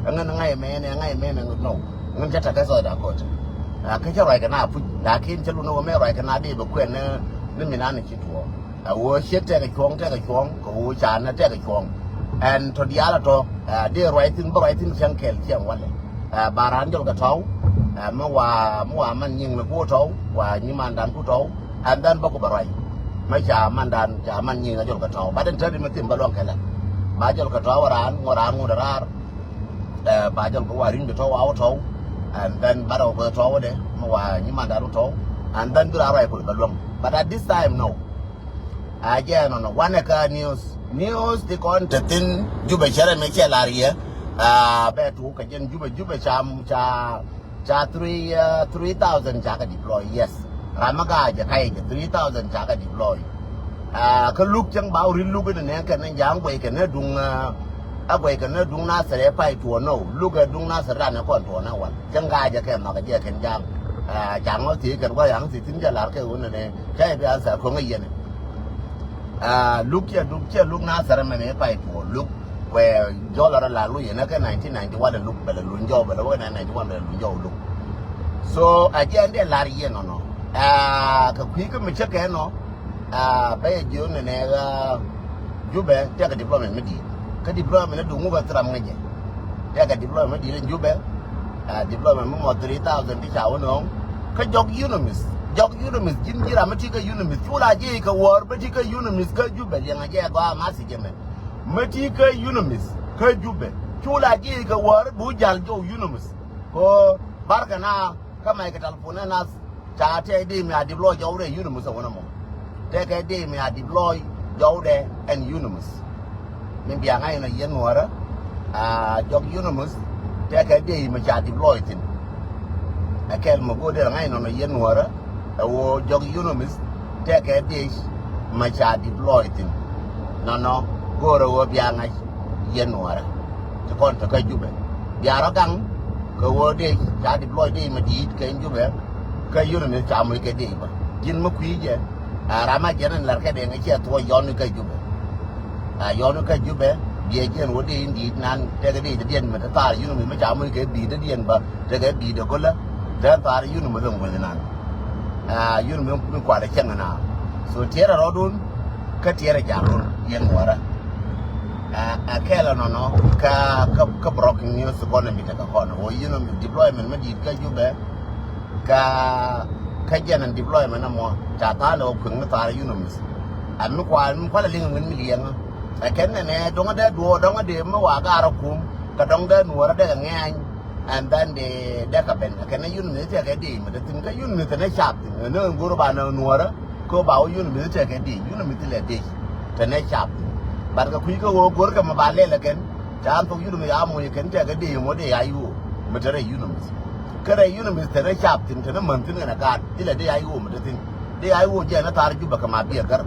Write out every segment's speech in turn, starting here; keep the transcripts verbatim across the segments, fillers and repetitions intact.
Ɛŋän ŋa̱c mɛnɛ, ŋa̱c mɛnɛ, no. Ŋän cä tekɛ thɔɔcda kɔt. Kä cä ruac kɛ na puc, lakin cä lun ɛ wä mɛ ruac kɛ na dee bɛ kuɛn ni, ni mi nan ci tuɔɔk. Ɛ wä ciet tɛkɛ cuɔ̱ŋ, tɛkɛ cuɔ̱ŋ, kɛ wä ca nɛ tɛkɛ cuɔ̱ŋ. Ɛn tɔ diaal ɛ tɔ, dee ruac thin, bä ruac thin cäŋ kɛl ciɛŋ walɛ. Ba raan jɔl kɛ tɔw, mi wa, mi wa man nyiŋ ni ku tɔw, wa nyimandan ku tɔw. And then bä ku bɛ ruac. Mɛ ca mandan, ca man nyiŋ a jɔl kɛ tɔw. But ɛn täti mi thim bä luɔ̱ŋ kɛ lɛ. Ba jɔl kɛ tɔw raan, ŋuɔ̱t raan ŋuɔ̱t raar. Ba jɔl kɛ wa ri̱n bi tɔw wa wä tɔw. And then ba rɛw kɛ tɔw wä dɛ, mi wa nyimandan wä tɔw. And then bi raan ruac kul bɛ luɔ̱ŋ. But at this time, no. A jɛ nɔnɔ wanɛ kä news. News ti kɔn te thin Jubɛ cɛ rɛ mi cɛ lar yɛ. Bɛ tu kɛ jɛn Jubɛ, Jubɛ ca, ca, ca three, three thousand ca kɛ deploy, yes. Ram mi gaa jɛ ka yɛ jɛ three thousand ca kɛ deploy. Kä luk cäŋ ba wä ri luk ni nɛ kɛ ni ja̱a̱ŋ guɛy kɛ ni duŋ, a guɛy kɛ ni duŋ na sɛrɛ pay tuɔ nɔ. Luk ɛ duŋ na sɛrɛ ran ni kɔn tuɔ nɛ wal. Cäŋ gaa jɛ kɛ nhɔk jɛ kɛn ja̱a̱ŋ. Ca ŋɔ thiec kɛn gua̱th ya̱ŋ thiec thi̱n jɛ lar kɛ wun ni nɛ. Ca yɛ bi answer ko̱ŋ i̱ yɛn. Luk ciɛ, luk ciɛ, luk na thɛrɛ mɛn i̱ pay tuɔ luk. Kuɛ jɔl rɔ la luk yɛn kä nineteen ninety one luk bɛ lɛ luk jɔw bɛ lɛ wä nine ninety one bɛ lɛ luk jɔw luk. So a jɛ ɛn dee lar yɛ nɔnɔ. Kɛ kui̱ kä mi cä kɛ nɔ. Bɛ yɛ jiö nɛ nɛ Jubɛ tɛkɛ diplomat mi di̱i̱t. Kä diplomat ni duŋ wä bɛ thram ŋäcɛ. Tɛkɛ diplomat mi di̱i̱t in Jubɛ. Diplomat mi mɔ three thousand ti ca wä nööŋ. Kä jɔk UNMISS, jɔk UNMISS, ji̱n ji̱ ram mi ti kä UNMISS. Cu la ji̱ kɛ wäär bä ti kä UNMISS kä Jubɛ liɛŋ a jɛ gɔaa ma thiec ɛmɛ. Mi ti kä UNMISS kä Jubɛ. Cu la ji̱ kɛ wäär bu jal jɔw UNMISS. Ko barkɛ na kä mɛc kɛ talpon ɛ nath. Ca tɛk di mi a deploy jɔwdɛ UNMISS ɛ wänɛ mɔ. Tɛkɛ di mi a deploy jɔwdɛ ɛn UNMISS. Mi bia ŋa̱c nɔ yɛn nuɔrä. Jɔk UNMISS tɛkɛ di mi ca deploy thin. Ɛ kɛl mi go̱o̱r dee ŋa̱c nɔ nɔ yɛn nuɔrä. Ɛ woo jɔk UNMISS tɛkɛ di mi ca deploy thin. Nɔnɔ go̱o̱rä woo bia ŋa̱c yɛn nuɔrä. Ti kɔn te kä Jubɛ. Bia rɔ gaŋ kɛ woo di ca deploy di mi di̱i̱t kɛ Jubɛ. Kä UNMISS ca muc kɛ di bä. Ji̱n mi kui̱ jɛ. A ram a jɛn in lar kɛ dee ŋa ciɛ thuɔ̱c yɔn ni kä Jubɛ. A yɔn ni kä Jubɛ biɛ jɛn wä dee in di̱i̱t nan tekɛ dee jɛ diɛn mi te thaar UNMISS mi ca muc kɛ bi̱i̱t dee diɛn bä tekɛ bi̱i̱t dee kolä. Te thaar UNMISS in guäth nan. A UNMISS mi kualɛ cäŋ na. So tiɛɛrɛ rɔɔdun kä tiɛɛrɛ ja̱a̱ŋdun yɛn nuɔrä. A kɛɛl ɛnɔnɔ kä, kä, kä broken news kɔn mi tekɛ kɔn wä UNMISS deployment mi di̱i̱t kä Jubɛ. Kä, kä jɛn ɛn deployment ɛmɔ ca tha̱a̱ŋ lɛ wä kueŋ ni thaar UNMISS. Ɛ mi kual mi kual ɛ liŋ ɛ ŋun mi liɛŋä. Ɛ kɛn nɛnɛ dɔ̱ŋ ɛ dee duɔɔk dɔ̱ŋ ɛ dee mi wa gaar ɛ kum kɛ dɔ̱ŋ dee nuɔɔr ɛ dee kɛ ŋɛ̈ny. And then dee dee kɛ ben ɛ kɛn ɛ UNMISS tɛkɛ dee mi dee thi̱n kä UNMISS tɛn ɛ cap thi̱n ɛ ni ɛ go̱r ba ni nuɔɔrä. Kä ba wä UNMISS tɛkɛ dee UNMISS lɛ dee tɛn ɛ cap thi̱n. But kɛ kui̱ kä wä go̱r kɛ mi ba lɛl ɛ kɛn. Ca an thok UNMISS a moc kɛn tɛkɛ dee ŋuɔ̱t dee I O mi te rɛy UNMISS. Kä rɛy UNMISS te rɛy cap thi̱n te ni män thi̱n kɛn a gaat thilɛ dee I O mi te thi̱n. Dee I O jɛ ni thaar Jubɛ kɛ ma biɛ gär.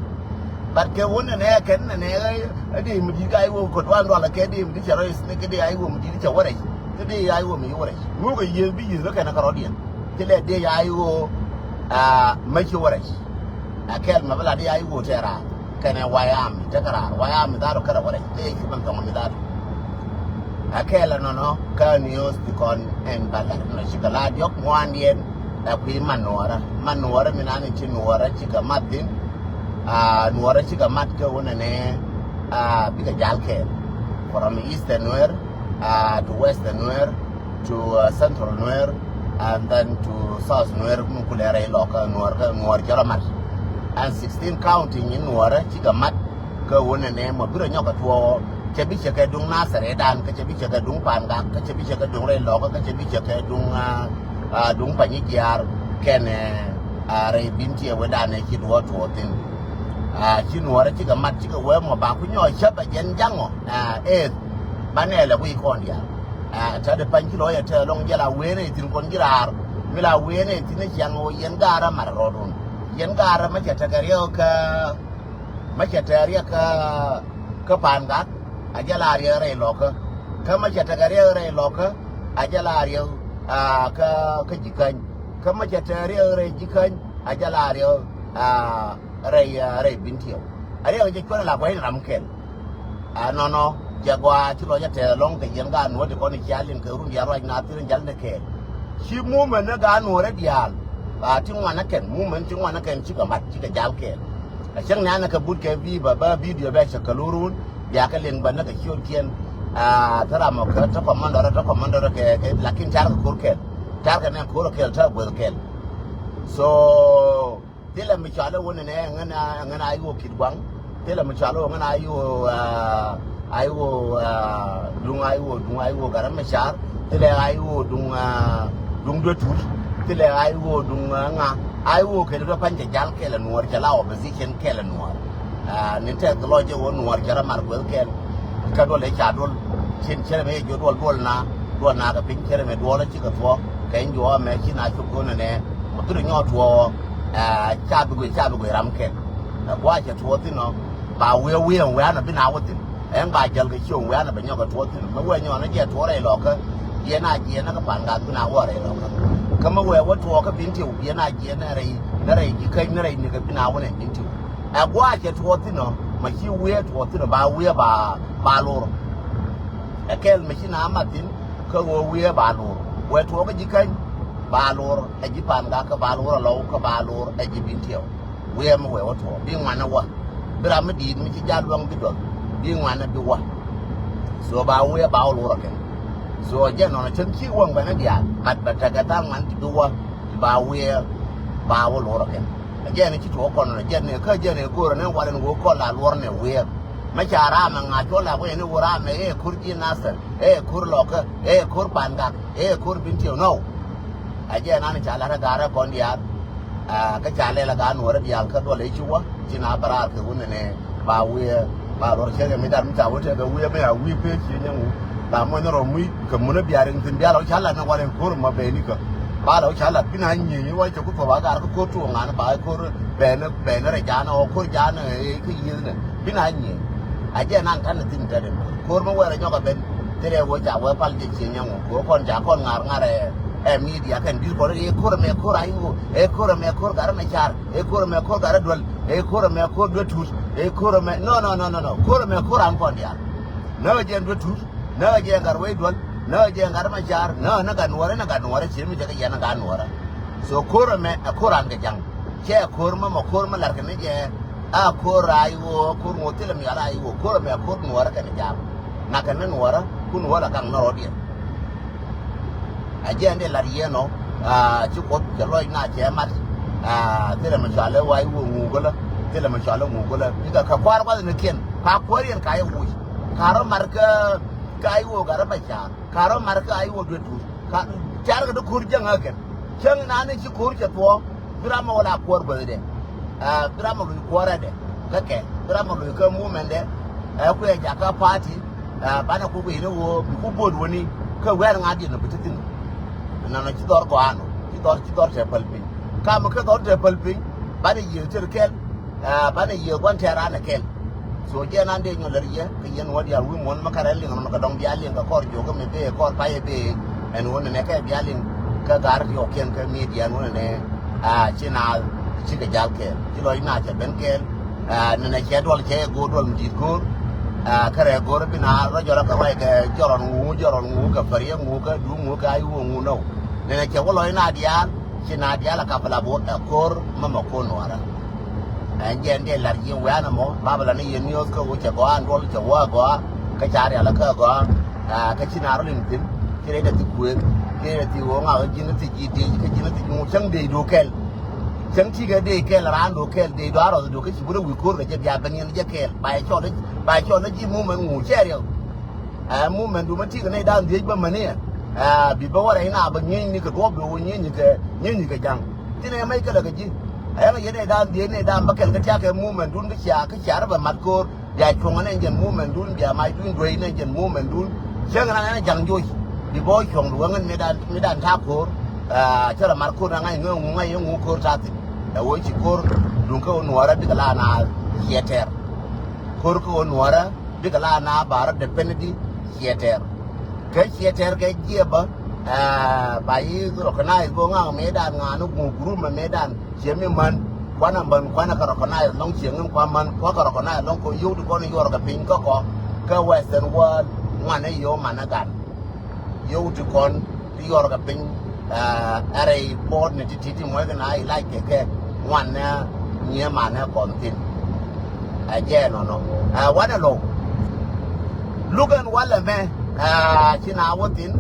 But kɛ wun nɛnɛ kɛn nɛnɛ ɛ dee mi di̱t kɛ I O kɛ duan dualɛ kɛ dee mi di̱t cɛ rɛy ni kɛ dee I O mi di̱t cɛ wä rɛy. Kä dee I O mi ci wä rɛy ŋuk kɛ yieth bi yieth rɔ kɛn kɛ rɔ̱diɛn. Thilɛ dee I O a mɛ ci wä rɛy. A kɛl mɛ bi la dee I O tɛ raar. Kɛnɛ White Army tekɛ raar White Army dharu kärɛ wä rɛy tëë ci mɛn thɔŋ mi dharu. A kɛɛl ɛnɔnɔ kä news ti kɔn ɛn ba lat nɔ cikɛ la diɔk ŋuandiɛn. Ɛ kui̱ man nuɔrä man nuɔrä mi nan ci nuɔrä cikɛ mat thin. A nuɔrä cikɛ mat kä wä nɛnɛ. A bikɛ jal kɛɛl from Eastern Nuer to Western Nuer to Central Nuer and then to South Nuer mi kulɛ rɛy lɔkä nuɔr kä nuɔr cɛ rɔ mat. And sixteen county nyin nuɔrä cikɛ mat. Kä wun nɛ nɛ mɔ birɛ nyɔk kɛ tuɔɔ cɛ bi cɛ kɛ duŋ Nasɛrɛ dan kä cɛ bi cɛ kɛ duŋ Pangak kä cɛ bi cɛ kɛ duŋ rɛy lɔkä kä cɛ bi cɛ kɛ duŋ duŋ Panyi Jiar kɛnɛ rɛy Bintiɛ wee dan nɛ ci duɔɔ tuɔɔ thin. Ci nuɔrä cikɛ mat cikɛ wee mɔ ba ku nyɔɔ cä bɛ jɛn jaŋɔ. Eth banɛ lɛ wi̱i̱ kɔn diaal. Ɛ tɛt pany ci lɔcɛ tɛth lɔŋ jɛ la wen ɛ thi̱n kɔn ji̱ raar mi la wen ɛ thi̱n ɛ ciaŋ ɣöö yɛn gaarä mat rɔɔdun. Yɛn gaarä mɛ cɛ tekɛ riɛk kä mɛ cɛ tekɛ riɛk kä kä Pangak. A jɛ la riɛk rɛy lɔkä kä mɛ cɛ tekɛ riɛk rɛy lɔkä. A jɛ la riɛk kä kä Jikäny kä mɛ cɛ tekɛ riɛk rɛy Jikäny. A jɛ la riɛk rɛy rɛy Bintiɛw. A riɛk jɛ cuɔ̱n la gua̱c ni ram kɛl. Ɛ nɔnɔ Cɛ gɔaa ci lɔc a tɛth ɛlɔ̱ŋ kɛ yɛn gaat nuɔ̱ɔ̱r ti kɔn i̱ cia liŋ kɛ run diaal ruac na thir in jal ni kɛɛl. Ci mumɛn ni gaat nuɔ̱ɔ̱r ɛ diaal. A ti ŋuan ɛ kɛn, mumɛn ti ŋuan ɛ kɛn cikɛ mat, cikɛ jal kɛɛl. Ɛ cäŋ ni an ɛ kɛ but kɛ bi bɛ, bä bidio bɛ cɛ kɛ lurun. Bia kɛ liŋ bä ni kɛ ciötkiɛn. A, te ram ɔ kɛ, te kɔmandɔrɛ, te kɔmandɔrɛ kɛ, kɛ, lakin car kɛ ko̱r kɛl. Car kɛ nɛ ko̱r kɛl, te gueth kɛl. So, thilɛ mi cɔal i̱ wä nɛnɛ, ŋän a, ŋän a i̱ wä Kit Guaŋ. Thilɛ mi cɔal i̱ wä ŋän a i̱ wä, a, a i̱ wä, a, duŋ a i̱ wä, duŋ a i̱ wä Gat Macar. Thilɛ a i̱ wä duŋ, a, duŋ Duet Tut. Thilɛ a i̱ wä duŋ, a, ŋa. A i̱ wä kɛl dɔ pa̱ny cɛ jal kɛl ɛ nuɔɔr cɛ la opposition kɛl ɛ nuɔɔr. A, ni tɛth lɔc jɛ wä nuɔɔr cɛ rɔ mar gueth kɛl. Kä duɔl ɛ ca duɔl. Cin cɛrɛ mɛ jɛ duɔl duɔl na. Duɔl na kɛ piny cɛrɛ mɛ duɔl ɛ cikɛ thuɔk. Kɛ in juɔɔ mɛ ci na cuk go̱n ɛnɛ. Mɛ thurɛ nyɔɔ tuɔɔ. Ɛ, ca bi guic, ca bi guic ram kɛl. Ɛ, gua̱a̱ cɛ tuɔɔ thin ɔ. Ba wiɛ wiɛ wiɛ anɔ bi na wä thin. Ɛn ba jäl kɛ cio̱o̱ŋ wiɛ anɔ bɛ nyɔk kɛ tuɔɔ thin. Mɛ wiɛ nyɔɔ ni jɛ tuɔɔ rɛy lɔkä. Jiɛn a jiɛn ni kɛ pan gat bi na wä rɛy lɔkä. Kä mɛ wiɛ wä tuɔɔ kä bin tiw jiɛn a jiɛn ni rɛy, ni rɛy ji̱ käc ni rɛy ni kɛ bi na wä nɛ bin tiw. Ɛ gua̱a̱ cɛ tuɔɔk thi̱n ɔ, mɛ ci wiee tuɔɔk thi̱n ɔ, ba wiee ba, ba lor. Ɛ kɛl mɛ ci na mat thi̱n, kä ɣöö wiee ba lor. Wee tuɔɔk kä ji̱ käny, ba lor, ɛ ji̱ pan gak kä ba lor alɔw, kä ba lor, ɛ ji̱ bin tiɛw. Wiee mi wee wä tuɔɔk, bi ŋuanɛ wä. Bi ram mi di̱i̱t mi ci jal luäŋ bi duɔth, bi ŋuanɛ bi wä. So ba wiee ba wä lor ɛ kɛn. So jɛ nɔnɔ cäŋ ci wäŋ bɛn ɛ diaal, mat bɛ tekɛ tha̱a̱ŋ ŋuan ti bi wä, ti ba wiee ba wä lor ɛ kɛn. Ɛ jɛn ci tuɔɔk kɔn ɛ jɛn ɛ kä jɛn ɛ go̱o̱rɛ ni walɛ ni wä kɔn la luɔr ni wiee. Mɛ ca ram ɛ ŋa̱c cuɔ la wee ni wä ram ɛ ɛ ko̱r ji̱ Nathɛr, ɛ ko̱r lɔkä, ɛ ko̱r pan gak, ɛ ko̱r bin tiɛw nɔw. Ɛ jɛn an ca lat ɛ ga̱r ɛ kɔn diaal. Ɛ kä ca lɛl ɛ ga̱r nuɔ̱ɔ̱r ɛ diaal kä duɔl ɛ ci wä ci na bɛ raar kɛ wun nɛnɛ ba wiee ba luɔr cɛ kɛ mi dar mi ca wä tɛkɛ wiee mɛ a wiee pee ci nyɛ ŋu. La muɔ̱ny rɔ muc kɛ mun ɛ bia riŋ thi̱n bia la wä ca lat ni walɛ ko̱r mɔ bɛɛni kä. Ba la wä ca lat bi na nyieny wä cɛ ku thuɔp a gaar kä ko̱r tuɔɔk ŋa̱n ba ko̱r bɛɛni bɛɛni rɛ jaanɛ ɔ ko̱r jaanɛ ɛ kä yiethnɛ bi na nyieny. A jɛ nan ta̱n thi̱n tɛt in ko̱r mi wɛrɛ nyɔk a ben thilɛ wä ca wee pal jɛ cieŋ nyɛ ŋu ko̱r kɔn ca kɔn ŋa̱r ŋa̱r ɛ ɛ midia kɛn di̱t kɔn ɛ ko̱r ɛmɛ ko̱r a i̱ wu ɛ ko̱r ɛmɛ ko̱r gat rɛ mɛ car ɛ ko̱r ɛmɛ ko̱r gat rɛ duel ɛ ko̱r ɛmɛ ko̱r duet tut ɛ ko̱r ɛmɛ no no no no no ko̱r ɛmɛ ko̱r an kɔn diaal. Näk ɛ jɛ ɛn duet tut, näk ɛ jɛ ɛn gat wec duɔl, näk ɛ jɛ ɛn gat mɛ car, näk ɛ ni gat nuɔrɛ, ni gat nuɔrɛ, ci mi jɛ kɛ yɛn ni gat nuɔrɛ. So ko̱r ɛmɛ ɛ ko̱r an kɛ ja̱ŋ. Cɛ ɛ ko̱r mɛ mɔ ko̱r mɛ lar kɛ ni jɛ. A ko̱r a i̱ ɣöö ko̱r ŋo̱o̱ thilɛ mi ɣal a i̱ ɣöö ko̱r ɛmɛ ɛ ko̱r nuɔrɛ kɛ ni ja̱a̱m. Nak kɛ ni nuɔrɛ, ku nuɔrɛ la kaŋ ni rɔɔdiɛn. A jɛ ɛn dee lat yɛn ɔ, a, ci Kuoth cɛ lɔc na cɛ mat. A, thilɛ mi cɔal ɛ wa i̱ ɣöö ŋuukɛ lä, thilɛ mi cɔal ɛ ŋuukɛ lä. Bikɛ kɛ kua̱r gua̱th ni kiɛn, ka kuäär yɛn ka yɛ wuc. Ka rɔ mar kä, ka i̱ ɣöö gat rɔ bɛ ca̱a̱r. Ka rɔ mar kä a i̱ wä duet duut. Ka car kɛ ti ko̱r jäŋ ɛ kɛn. Cäŋ nani ci ko̱r cɛ thuɔ̱ɔ̱. Bi ram ɛ wä la kuɔr guäthdɛ. Ɛ, bi ram ɛ luc kuɔrɛdɛ. Kä kɛ. Bi ram ɛ luc kä mumɛndɛ. Ɛ, kuɛ jakä party. Ɛ, banɛ kuk in wä. Bi ku bo̱o̱t wäni. Kä wɛɛr ŋa̱t yɛn bi ti thi̱n. Nɔnɔ ci dhɔr gɔaa nɔ. Ci dhɔr, ci dhɔr tɛ päl piny. Kamɛ kä dhɔr tɛ päl piny. Banɛ yiëë tër kɛl. Ɛ, banɛ yiëë gua̱n tɛ̈r an ɛ kɛl. So jɛn an dee nyɔl ɛ riɛ kɛ yɛn wä diaal wi̱i̱ muɔ̱n mi kärɛ liŋ ɛmɔ kɛ dɔ̱ŋ bia liŋ kɛ kɔr jiök mi bee kɔr payɛ bee. Ɛn wä nɛnɛ kɛ bia liŋ kä ga̱r riɔ̱ɔ̱kiɛn kä midia ɛn wä nɛnɛ. A, ci naath cikɛ jal kɛɛl ci lɔc naath cɛ ben kɛɛl. A, nɛnɛ cɛ duɔl cɛ go̱o̱r duɔl mi di̱i̱t go̱o̱r. A, kärɛ go̱o̱r bi naath rɔ jɔl kɛ ruac kɛ jɔrɔn ŋu jɔrɔn ŋu kɛ päriɛ ŋu kɛ duŋ ŋu kɛ a i̱ wä ŋu nɔw. Nɛnɛ cɛ wä lɔc naath diaal. Ci na diaal a kapila bot ɛ ko̱r mɛ mɛ ko̱r nuɔrä. Ɛn jɛ ɛn dee lar ji̱ wianɛ mɔ ba bɛ la ni yɛ news kä wä cɛ gɔaa ɛn duɔl cɛ wä gɔaa. Kä ca rial kä gɔaa. Kä ci na rɔ liŋ thi̱n ci rɛy dɛ thi kuëëth. Ci rɛy dɛ thi ɣöö ŋakä ji̱n thi ji̱ dee kä ji̱n thi ji̱ ŋu cäŋ dee do kɛl. Cäŋ ti kɛ dee kɛl raan do kɛl dee do a rɔth do kä ci burɛ wi̱i̱ ko̱r kɛ jɛ bia ben yɛn jɛ kɛl ba yɛ cɔl. Ba yɛ cɔl ji̱ mumɛn ŋu cɛ riɛw. Ɛ mumɛn du mɛ ti kɛ nɛy da̱a̱n dhiec bä mäni ɛ. Ɛ bi bä wä rɛy na bä ŋi̱eec ni kɛ duɔ̱ɔ̱p du wä ŋi̱eec ni kɛ ŋi̱eec ni kɛ ja̱ŋ. Thin ɛ mɛc kɛ lɛ kɛ ji̱. Ɛ yɛn ɛ nɛy da̱a̱n dhiec nɛy da̱a̱n bä kɛl kä tiak kɛ mumɛn dun kä cia kä cia rɛ bɛ mat ko̱o̱r. Bia cuɔ̱ŋ ɛ nɛn jɛn mumɛn dun bia mac dun duec nɛn jɛn mumɛn dun. Cäŋ ɛ na nɛn ɛ ja̱ŋ joc. Bi bä wä cuɔ̱ŋ du wä ŋän mi da̱a̱n mi da̱a̱n ta̱a̱ ko̱o̱r. Ɛ cä rɛ mat ko̱o̱r na ŋa̱c ŋä ŋu ŋa̱c ɛ ŋu ko̱o̱r ta̱a̱ thin. Ɛ wä ci ko̱o̱r duŋ kä wä nuɔɔrä bikɛ la na ciɛ tɛr. Ko̱o̱r kä wä nuɔɔrä. Bikɛ la na ba rɔ dependent ciɛ tɛr. Kä ciɛ tɛr kɛ jiɛ bä. Ɛ ba yi recognize bä ŋa̱a̱ŋ mëëdan ŋa̱a̱n ni guŋ group mɛ mëëdan ciɛ mi män. Kuanɛ män kuanɛ kɛ recognize lɔŋ ciɛ ŋin kua män kua kɛ recognize lɔŋ kɔ yio̱w ti kɔn yuɔr kɛ piny kä kɔ. Kä Western world ŋuanɛ yio̱w manɛ gan. Yio̱w ti kɔn ti yɔrkɛ piny, ɛ rɛy puɔ̱ɔ̱tni ti̱ti̱ ti muɔckɛ na ilac kɛ kɛ ŋuanɛ nyiee manɛ kɔn thi̱n. Ɛ jɛ nɔnɔ. Ɛ wanɛ lo̱w. Luk ɛn walɛ mɛ, ɛ ci na wä thi̱n.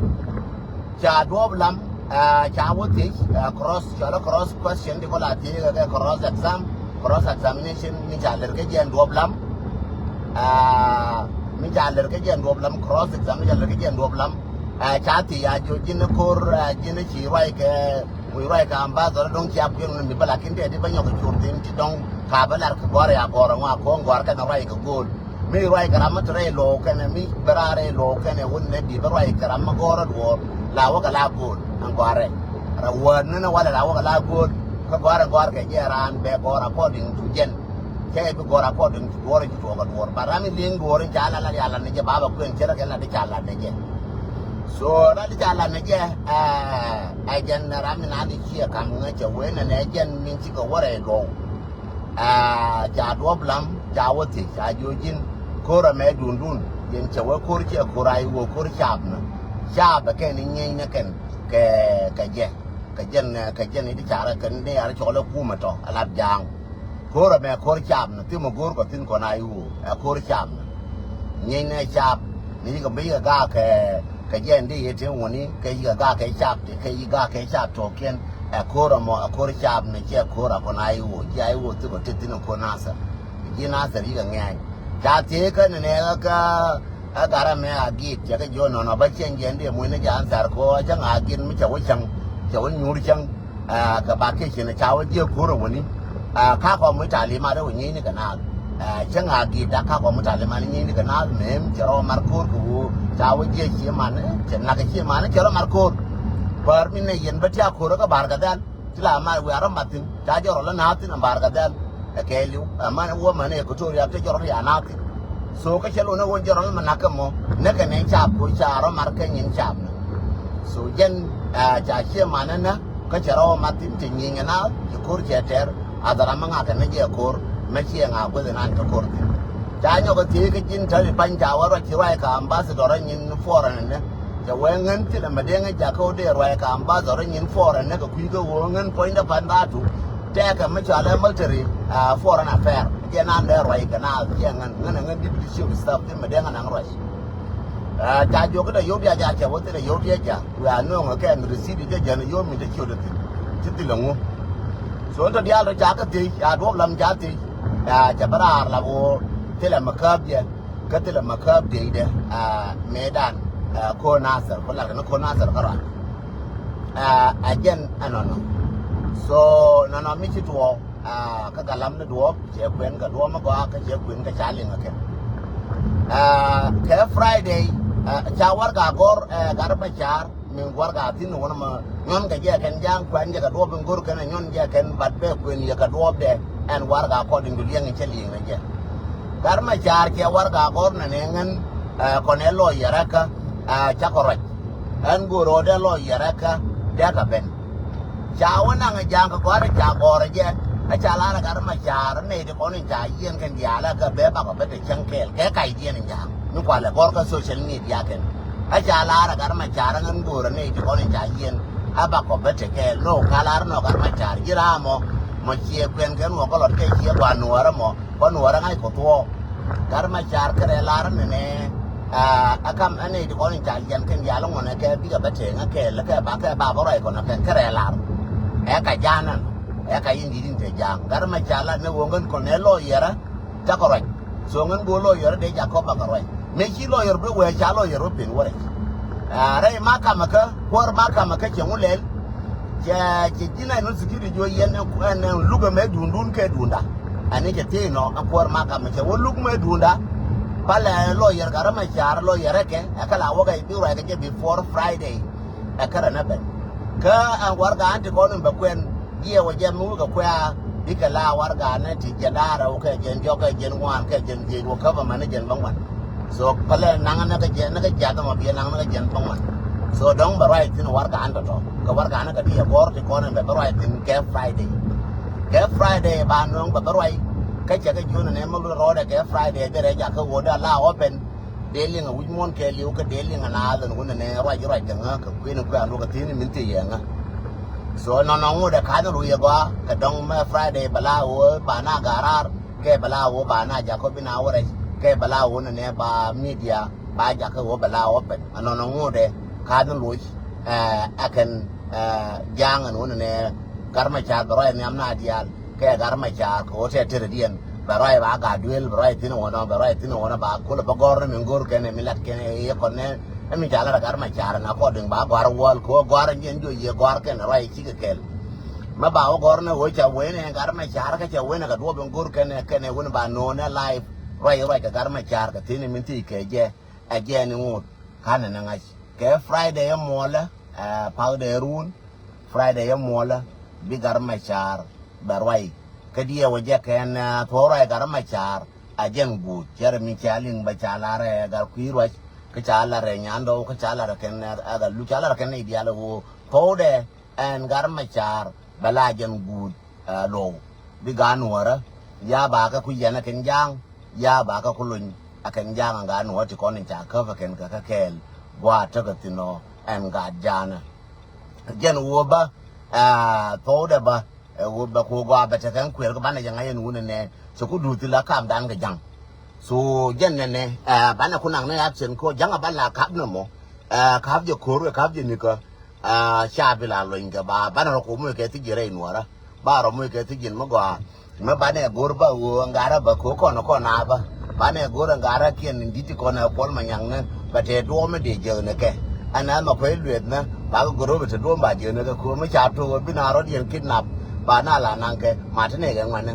Ca duɔ̱ɔ̱p lam, ɛ ca wä thiec, ɛ cross, cɔalɛ cross question ti kɔ la thiec kɛ cross exam, cross examination mi ca lɛr kä jɛ ɛn duɔ̱ɔ̱p lam. Ɛ mi ca lɛr kä jɛ ɛn duɔ̱ɔ̱p lam, cross exam mi ca lɛr kä jɛ ɛn duɔ̱ɔ̱p lam. Ɛ ca thiec a jiö ji̱n ko̱r, ɛ ji̱n ci ruac kɛ, wi̱i̱ ruac kɛ ambassador dɔ̱ŋ cia kui̱n ni mi bä lakin tɛ di bä nyɔk kɛ cur thi̱n ti dɔ̱ŋ ka bä lar kɛ gɔ̱a̱r ya gɔ̱a̱r ŋɔa ko̱o̱ŋ gɔ̱a̱r kɛn ruac kɛ go̱o̱l. Mi ruac kɛ ram mi te rɛy lo̱o̱k kɛnɛ, mi bɛ raar rɛy lo̱o̱k kɛnɛ, wun nɛ bi bä ruac kɛ ram mi gɔ̱rä duɔ̱ɔ̱r, la wä kɛ la go̱o̱l ɛn gɔ̱a̱rɛ. Rɛ wäär ni ni walɛ la wä kɛ la go̱o̱l, kä gɔ̱a̱rɛ gɔ̱a̱r kɛ jɛ raan bɛ gɔ̱a̱r according to jɛn. Cɛ bi gɔ̱a̱r according to duɔ̱ɔ̱r in ci tuɔɔk kɛ duɔ̱ɔ̱r. But ram mi li̱eŋ duɔ̱ɔ̱r in ca la la ya la ni jɛ ba bɛ kuɛn cɛ rɛ kɛ la di ca la ni jɛ. So la di ca la ni jɛ, ɛ, ɛ jɛn ram mi na di ciɛ kam ŋä cɛ wee nɛ nɛ jɛn min ci kɛ wä rɛy lo̱o̱k. Aa, ca duɔ̱p lam, ca wä thiec, ca jiö ji̱n, ko̱r ɛmɛ duundun, yɛn cɛ wä ko̱r ciɛ ko̱r a i̱ wä ko̱r caap nä. Caap ɛ kɛn i̱ nyieny nä kɛn kɛ, kɛ jɛ, kɛ jɛn, kɛ jɛn i̱ ti carɛ kɛn ni arɛ cɔl ɛ kumɛ tɔ, ɛ lap ja̱a̱ŋ. Ko̱r ɛmɛ ko̱r caap nä, thimɛ go̱o̱r kɔ thi̱n kɔn a i̱ wä, ɛ ko̱r caap nä. Nyieny nä caap, ni cikɛ bi kɛ gaak kɛ, kɛ jɛn di yɛ ti wuni, kɛ cikɛ gaak kɛ caap ti, kɛ yi gaak kɛ caap tɔkiɛn. Ɛ ko̱r ɛmɔ, ɛ ko̱r caap ni ciɛ ko̱r a kɔn a i̱ wä, ciɛ a i̱ wä thikɔ ti thi̱n ɛ ko̱r Nathɛr. Ji̱ Nathɛr yikɛ ŋɛ̈ny. Ca thiec kä ni nɛ kä, kä ɛ garɛ mɛ a gi̱i̱t, cɛ kɛ jiɔ nɔnɔ bä ciɛn jiɛn di muc ni ja̱a̱n thar kɔ, cä ŋa̱a̱ gi̱i̱t mi cɛ wä cäŋ, cɛ wä nyuur cäŋ. Ɛ, kɛ ba kecin ca wä jiɛ ko̱r ɛ wäni. Ɛ, ka kɔ mi talimat ɛ wä nyieeni kɛ naath. Ɛ, cä ŋa̱a̱ gi̱i̱t dak ka kɔ mi talimat ni nyieeni kɛ naath mem cɛ rɔ mar ko̱r kɛ wä. Ca wä jiɛ cie man, ɛ, cɛ nak cie man, cɛ rɔ mar ko̱r. Bär mi nɛ yɛn bä tia ko̱r kä bar kɛ dhɛl. Ti la mar wiaa rɔ mat thi̱n. Ca jɛ rɔ lä naath thi̱n ɛ bar kɛ dhɛl. Ɛ kɛɛliw. Ɛ man wä man ɛ Equatoria te jɛ rɔ ria naath thi̱n. So kä cɛ lo̱n ɛ wä jɛ rɔ lä ma nak kɛ mɔ. Nɛ kɛ nɛ caap ko ca rɔ mar kɛ nyin caap nɛ. So jɛn, ɛ, ca cie manɛ nä, kä cɛ rɔw mat thi̱n cɛ nyieny ɛ na, cɛ ko̱r cɛ tɛr, a dhal amä ŋa̱ kɛ nä jɛ ko̱r, mɛ ciɛ ŋa̱ guäth inan cɛ ko̱r thi̱n. Ca nyɔk ɛ thiec kä ji̱n täri pany ca wä ruac ci ruac kɛ ambassador ɛ nyin foreign ɛnɛ. Cɛ wee ŋän thilɛ mɛ dee ŋä jakä wä dee ruac kɛ ambassador ɛ nyin foreign ɛnɛ kɛ kui̱ kä wä ŋän puɔ̱nydä pan dhatu. Tɛɛkɛ mi cɔalɛ military, ɛ, foreign affair. Jɛ nan dee ruac kɛ na, jɛ ŋän, ŋän ɛ ŋän deputy chief of staff thil mɛ dee ŋä naŋ ruac. Ɛ, ca jiök kä dee yio̱w diaca cɛ wä thilɛ yio̱w diaca. Wiaa nööŋä kɛn receipt jɛ jɛn yio̱w mi te ciöt ɛ thi̱n. Ci thilɛ ŋu. So ni tɔ diaal rɔ ca kä thiec, ca duɔ̱p lam ca thiec. Ɛ, cɛ bä raar la ɣöö thilɛ mɛ kääp jɛ. Kä thilɛ mɛ kääp diecdɛ, ɛ, mëëdan, ɛ, ko̱r Nathɛr, ku lat kɛ ni ko̱r Nathɛr kärɔa. Ɛ, ɛ jɛn ɛnɔnɔ. So nɔnɔ mi ci tuɔɔk. Aa, kä galam ni duɔ̱ɔ̱p, cɛ kuɛn kɛ duɔ̱ɔ̱p mi gɔaa, kä cɛ kuɛn kɛ ca liŋ kɛ kɛ. Aa, kɛ Friday, aa, ca warɛga gɔ̱r, aa, Gat Macar, mi warɛga thi̱n wänä ma nyɔn kɛ jɛ kɛn ja̱a̱ŋ kuɛn jɛ kɛ duɔ̱ɔ̱p in go̱r kɛn a nyɔn jɛ kɛn, but bɛ kuɛn yɛ kɛ duɔ̱ɔ̱p dɛ, ɛn warɛga according to liɛŋ in cɛ liŋ ni jɛ. Gat Macar cɛ warɛga gɔ̱r nɛ nɛ ŋän, aa, kɔn ɛ lɔyɛr ɛ kä, aa, cakɔ ruac. Ɛn go̱o̱r ɣöö dee lɔyɛr ɛ kä dee kɛ ben. Ca wä naŋ ɛ ja̱a̱ŋ kɛ gɔ̱a̱r ɛ ca gɔ̱a̱r ɛ jɛ. Ɛ ca lar ɛ Gat Macar nɛy ti kɔn in ca yiɛn kɛn diaal ɛ kɛ bee bakɔ ben te cäŋ kɛɛl kɛ kac diɛn in ja̱a̱ŋ. Mi kualɛ gɔ̱r kä social media kɛn. Ɛ ca lar ɛ Gat Macar ɛ ŋän go̱o̱r ɛ nɛy ti kɔn in ca yiɛn. Ɛ bakɔ ben te kɛɛl. Nɔ ka lar nɔ Gat Macar ji̱ raam ɔ. Mɔ ciɛ kuɛn kɛn wä kä lɔt kɛ ciɛ gɔaa nuɔɔr ɛmɔ. Kɔn wä rɛ ŋa̱c kɔ thuɔɔk. Gat Macar kärɛ lar nɛnɛ. Aa, a kam ɛn nɛy ti kɔn in ca yɛn kɛn diaal ŋuɔnɛ kɛ bikɛ bä tëë ŋä kɛɛl kɛ ba kɛ ba bä ruac kɔn kɛ kärɛ lar. Ɛ ka ja̱a̱n ɛn. Ɛ ka yin di̱t in te ja̱a̱ŋ. Gat Macar la ni ɣöö ŋän kɔn ɛ lɔyɛrä. Cakɔ ruac. So ŋän go̱o̱r lɔyɛrä dee jakɔ bakɛ ruac. Mëë ci lɔyɛr bi wee ca lɔyɛr bi pen wä rɛc. Aa, rɛy makamɛ kä, kuäär makamɛ kä cɛ ŋu lɛl. Cɛ, cɛ ji̱n a inɔ security jiɔ yɛn ɛn, ɛn, ɛn luk ɛmɛ duundun kɛ duunda. Ɛn ni cɛ thiec nɔ, ɛn kuäär makamɛ cɛ wä luk mɛ duunda. Palɛ lɔyɛr Gat Macar, lɔyɛr ɛ kɛ, ɛ kɛ la wäkɛ bi ruac kɛ jɛ before Friday. Ɛ kärɛ nɛ ben. Kä ɛn warɛga an ti kɔn in bɛ kuɛn. Jiɛ wä jɛ mi wikɛ kuɛ̈ɛ̈ bikɛ la warɛga ni ti jiɛn da̱ŋ rɛw kɛ jiɛn diɔ̱k kɛ jiɛn ŋuan kɛ jiɛn dhiec wä käp ɛmɛni jiɛn bäŋuan. So pälɛ naŋ ni kä jiɛn ni kä jiath ɛmɔ biɛ naŋ ni kä jiɛn bäŋuan. So dɔ̱ŋ bɛ ruac thi̱n warɛga ni tɔ̱tɔ̱ kɛ warɛga ni kɛ ti yɛ gɔ̱r ti kɔn ɛn bɛ bä ruac thi̱n kɛ Friday. Kɛ Friday ba nööŋ bɛ bä ruac. Kä cɛ kɛ jiön ɛn ɛmɛ rɔɔdɛ kɛ Friday bi rɛc jakä ɣöö dee la open. Dee liŋ a wi̱c muɔ̱n kɛɛliw kä dee liŋ a naath ɛn wunɛ nɛ ruac ruac kɛ ŋä kɛ kuën kuɛ an wä kɛ thi̱n min thie yɛ ŋä. So nɔnɔ ŋut ɛ ka̱n ruc ɛ gɔaa kɛ dɔ̱ŋ mɛ Friday bɛ la ɣöö ba na ga̱raar kɛ bɛ la ɣöö ba na jakä bi na wä rɛc kɛ bɛ la ɣöö nɛ nɛ ba media ba jakä ɣöö bɛ la open. Ɛ nɔnɔ ŋut ɛ ka̱n ruc ɛ ɛ kɛn ɛ ja̱a̱ŋ ɛn wunɛ nɛ Gat Macar bɛ ruac nhiam na diaal. Kɛ Gat Macar kɛ ɣöö tɛt tetdɛ diɛn bɛ ruac ba gat duel bɛ ruac thi̱n ɣɔnɔ bɛ ruac thi̱n ɣɔnɔ ba kulɛ bä gɔ̱r ni min go̱r kɛn ɛ min lat kɛn ɛ yɛ kɔn nɛ ɛ min ca lat ɛ Gat Macar ɛn according ba gɔ̱a̱r wäl kɛ ɣöö gɔ̱a̱r ɛn jiɛn jiɔ yiëë gɔ̱a̱r kɛn ɛ ruac cikɛ kɛl. Mɛ ba wä gɔ̱r ni ɣöö ca wen ɛ Gat Macar kä ca wen ɛ kɛ duɔ̱ɔ̱p in go̱r kɛn ɛ kɛn ɛ wen ba no̱o̱n ɛ live ruac ruac kɛ Gat Macar kɛ thi̱n ɛ min thiec kɛ jɛ ɛ jɛ ni ŋot. Ka̱n ɛ ni ŋa̱c kɛ Friday ɛ muɔlɛ ɛ pakdɛ ruun. Friday ɛ muɔlä bi Gat Macar bɛ ruac. Kä diɛw ɛ jɛ kɛn thuɔ̱k ruac Gat Macar a jɛn guut cɛrɛ mi ca liŋ bɛ ca larɛ gat kui̱ ruac kä ca larɛ nyandɔw kä ca larɛ kɛn ɛ gat lu ca larɛ kɛn i̱ diaal ɛ ɣöö thuɔ̱kdɛ ɛn Gat Macar bɛ la jɛn guut. Ɛ luɔw bi gaat nuɔ̱ɔ̱rä ya ba kɛ ku yɛn ɛ kɛn ja̱a̱ŋ ya ba kɛ ku lony ɛ kɛn ja̱a̱ŋ ɛ gaat nuɔ̱ɔ̱rä ti kɔn in ca käp ɛ kɛn kɛ kä kɛɛl gua̱a̱t tekɛ thi̱n ɔ ɛn gaat ja̱a̱nä. Jɛn ɣöö bä ɛ thuɔ̱kdɛ bä ɛ ɣöö bɛ ku gɔaa bɛ tekɛ ɛn kuëër kä banɛ jɛ ŋa̱c ɛn wunɛ nɛ cɛ ku duuthi la kaamdan kɛ ja̱ŋ. So jɛn nɛnɛ ɛ banɛ ku naŋ ni action kä ja̱ŋ ɛ ba la ka̱p nɔmɔ ɛ ka̱p jɛ ko̱r kɛ ka̱p jɛ nikä. Aa, ca bi la lony kɛ ba banɛ rɔ ko moc kɛ thi̱ji̱n rɛy nuɔrä ba rɔ moc kɛ thi̱ji̱n mi gɔaa. Mi banɛ go̱r ba ɣöö ŋa̱rä bä ko̱ kɔn kɔn a bä banɛ go̱r ŋa̱rä kiɛn in di̱t ti kɔn ɛ kuɔl ma nyaŋni bɛ tɛ duɔ̱ɔ̱m mi dee jek ni kɛ. Ɛn ɛn ma kuec lueth ni ba kɛ go̱r bɛ te duɔ̱ɔ̱m ba jek ni kɛ ko̱ mi ca tok ɣöö bi na rɔ̱diɛn kidnap ba na la naŋ kɛ ma te nɛy kɛ ŋuɛni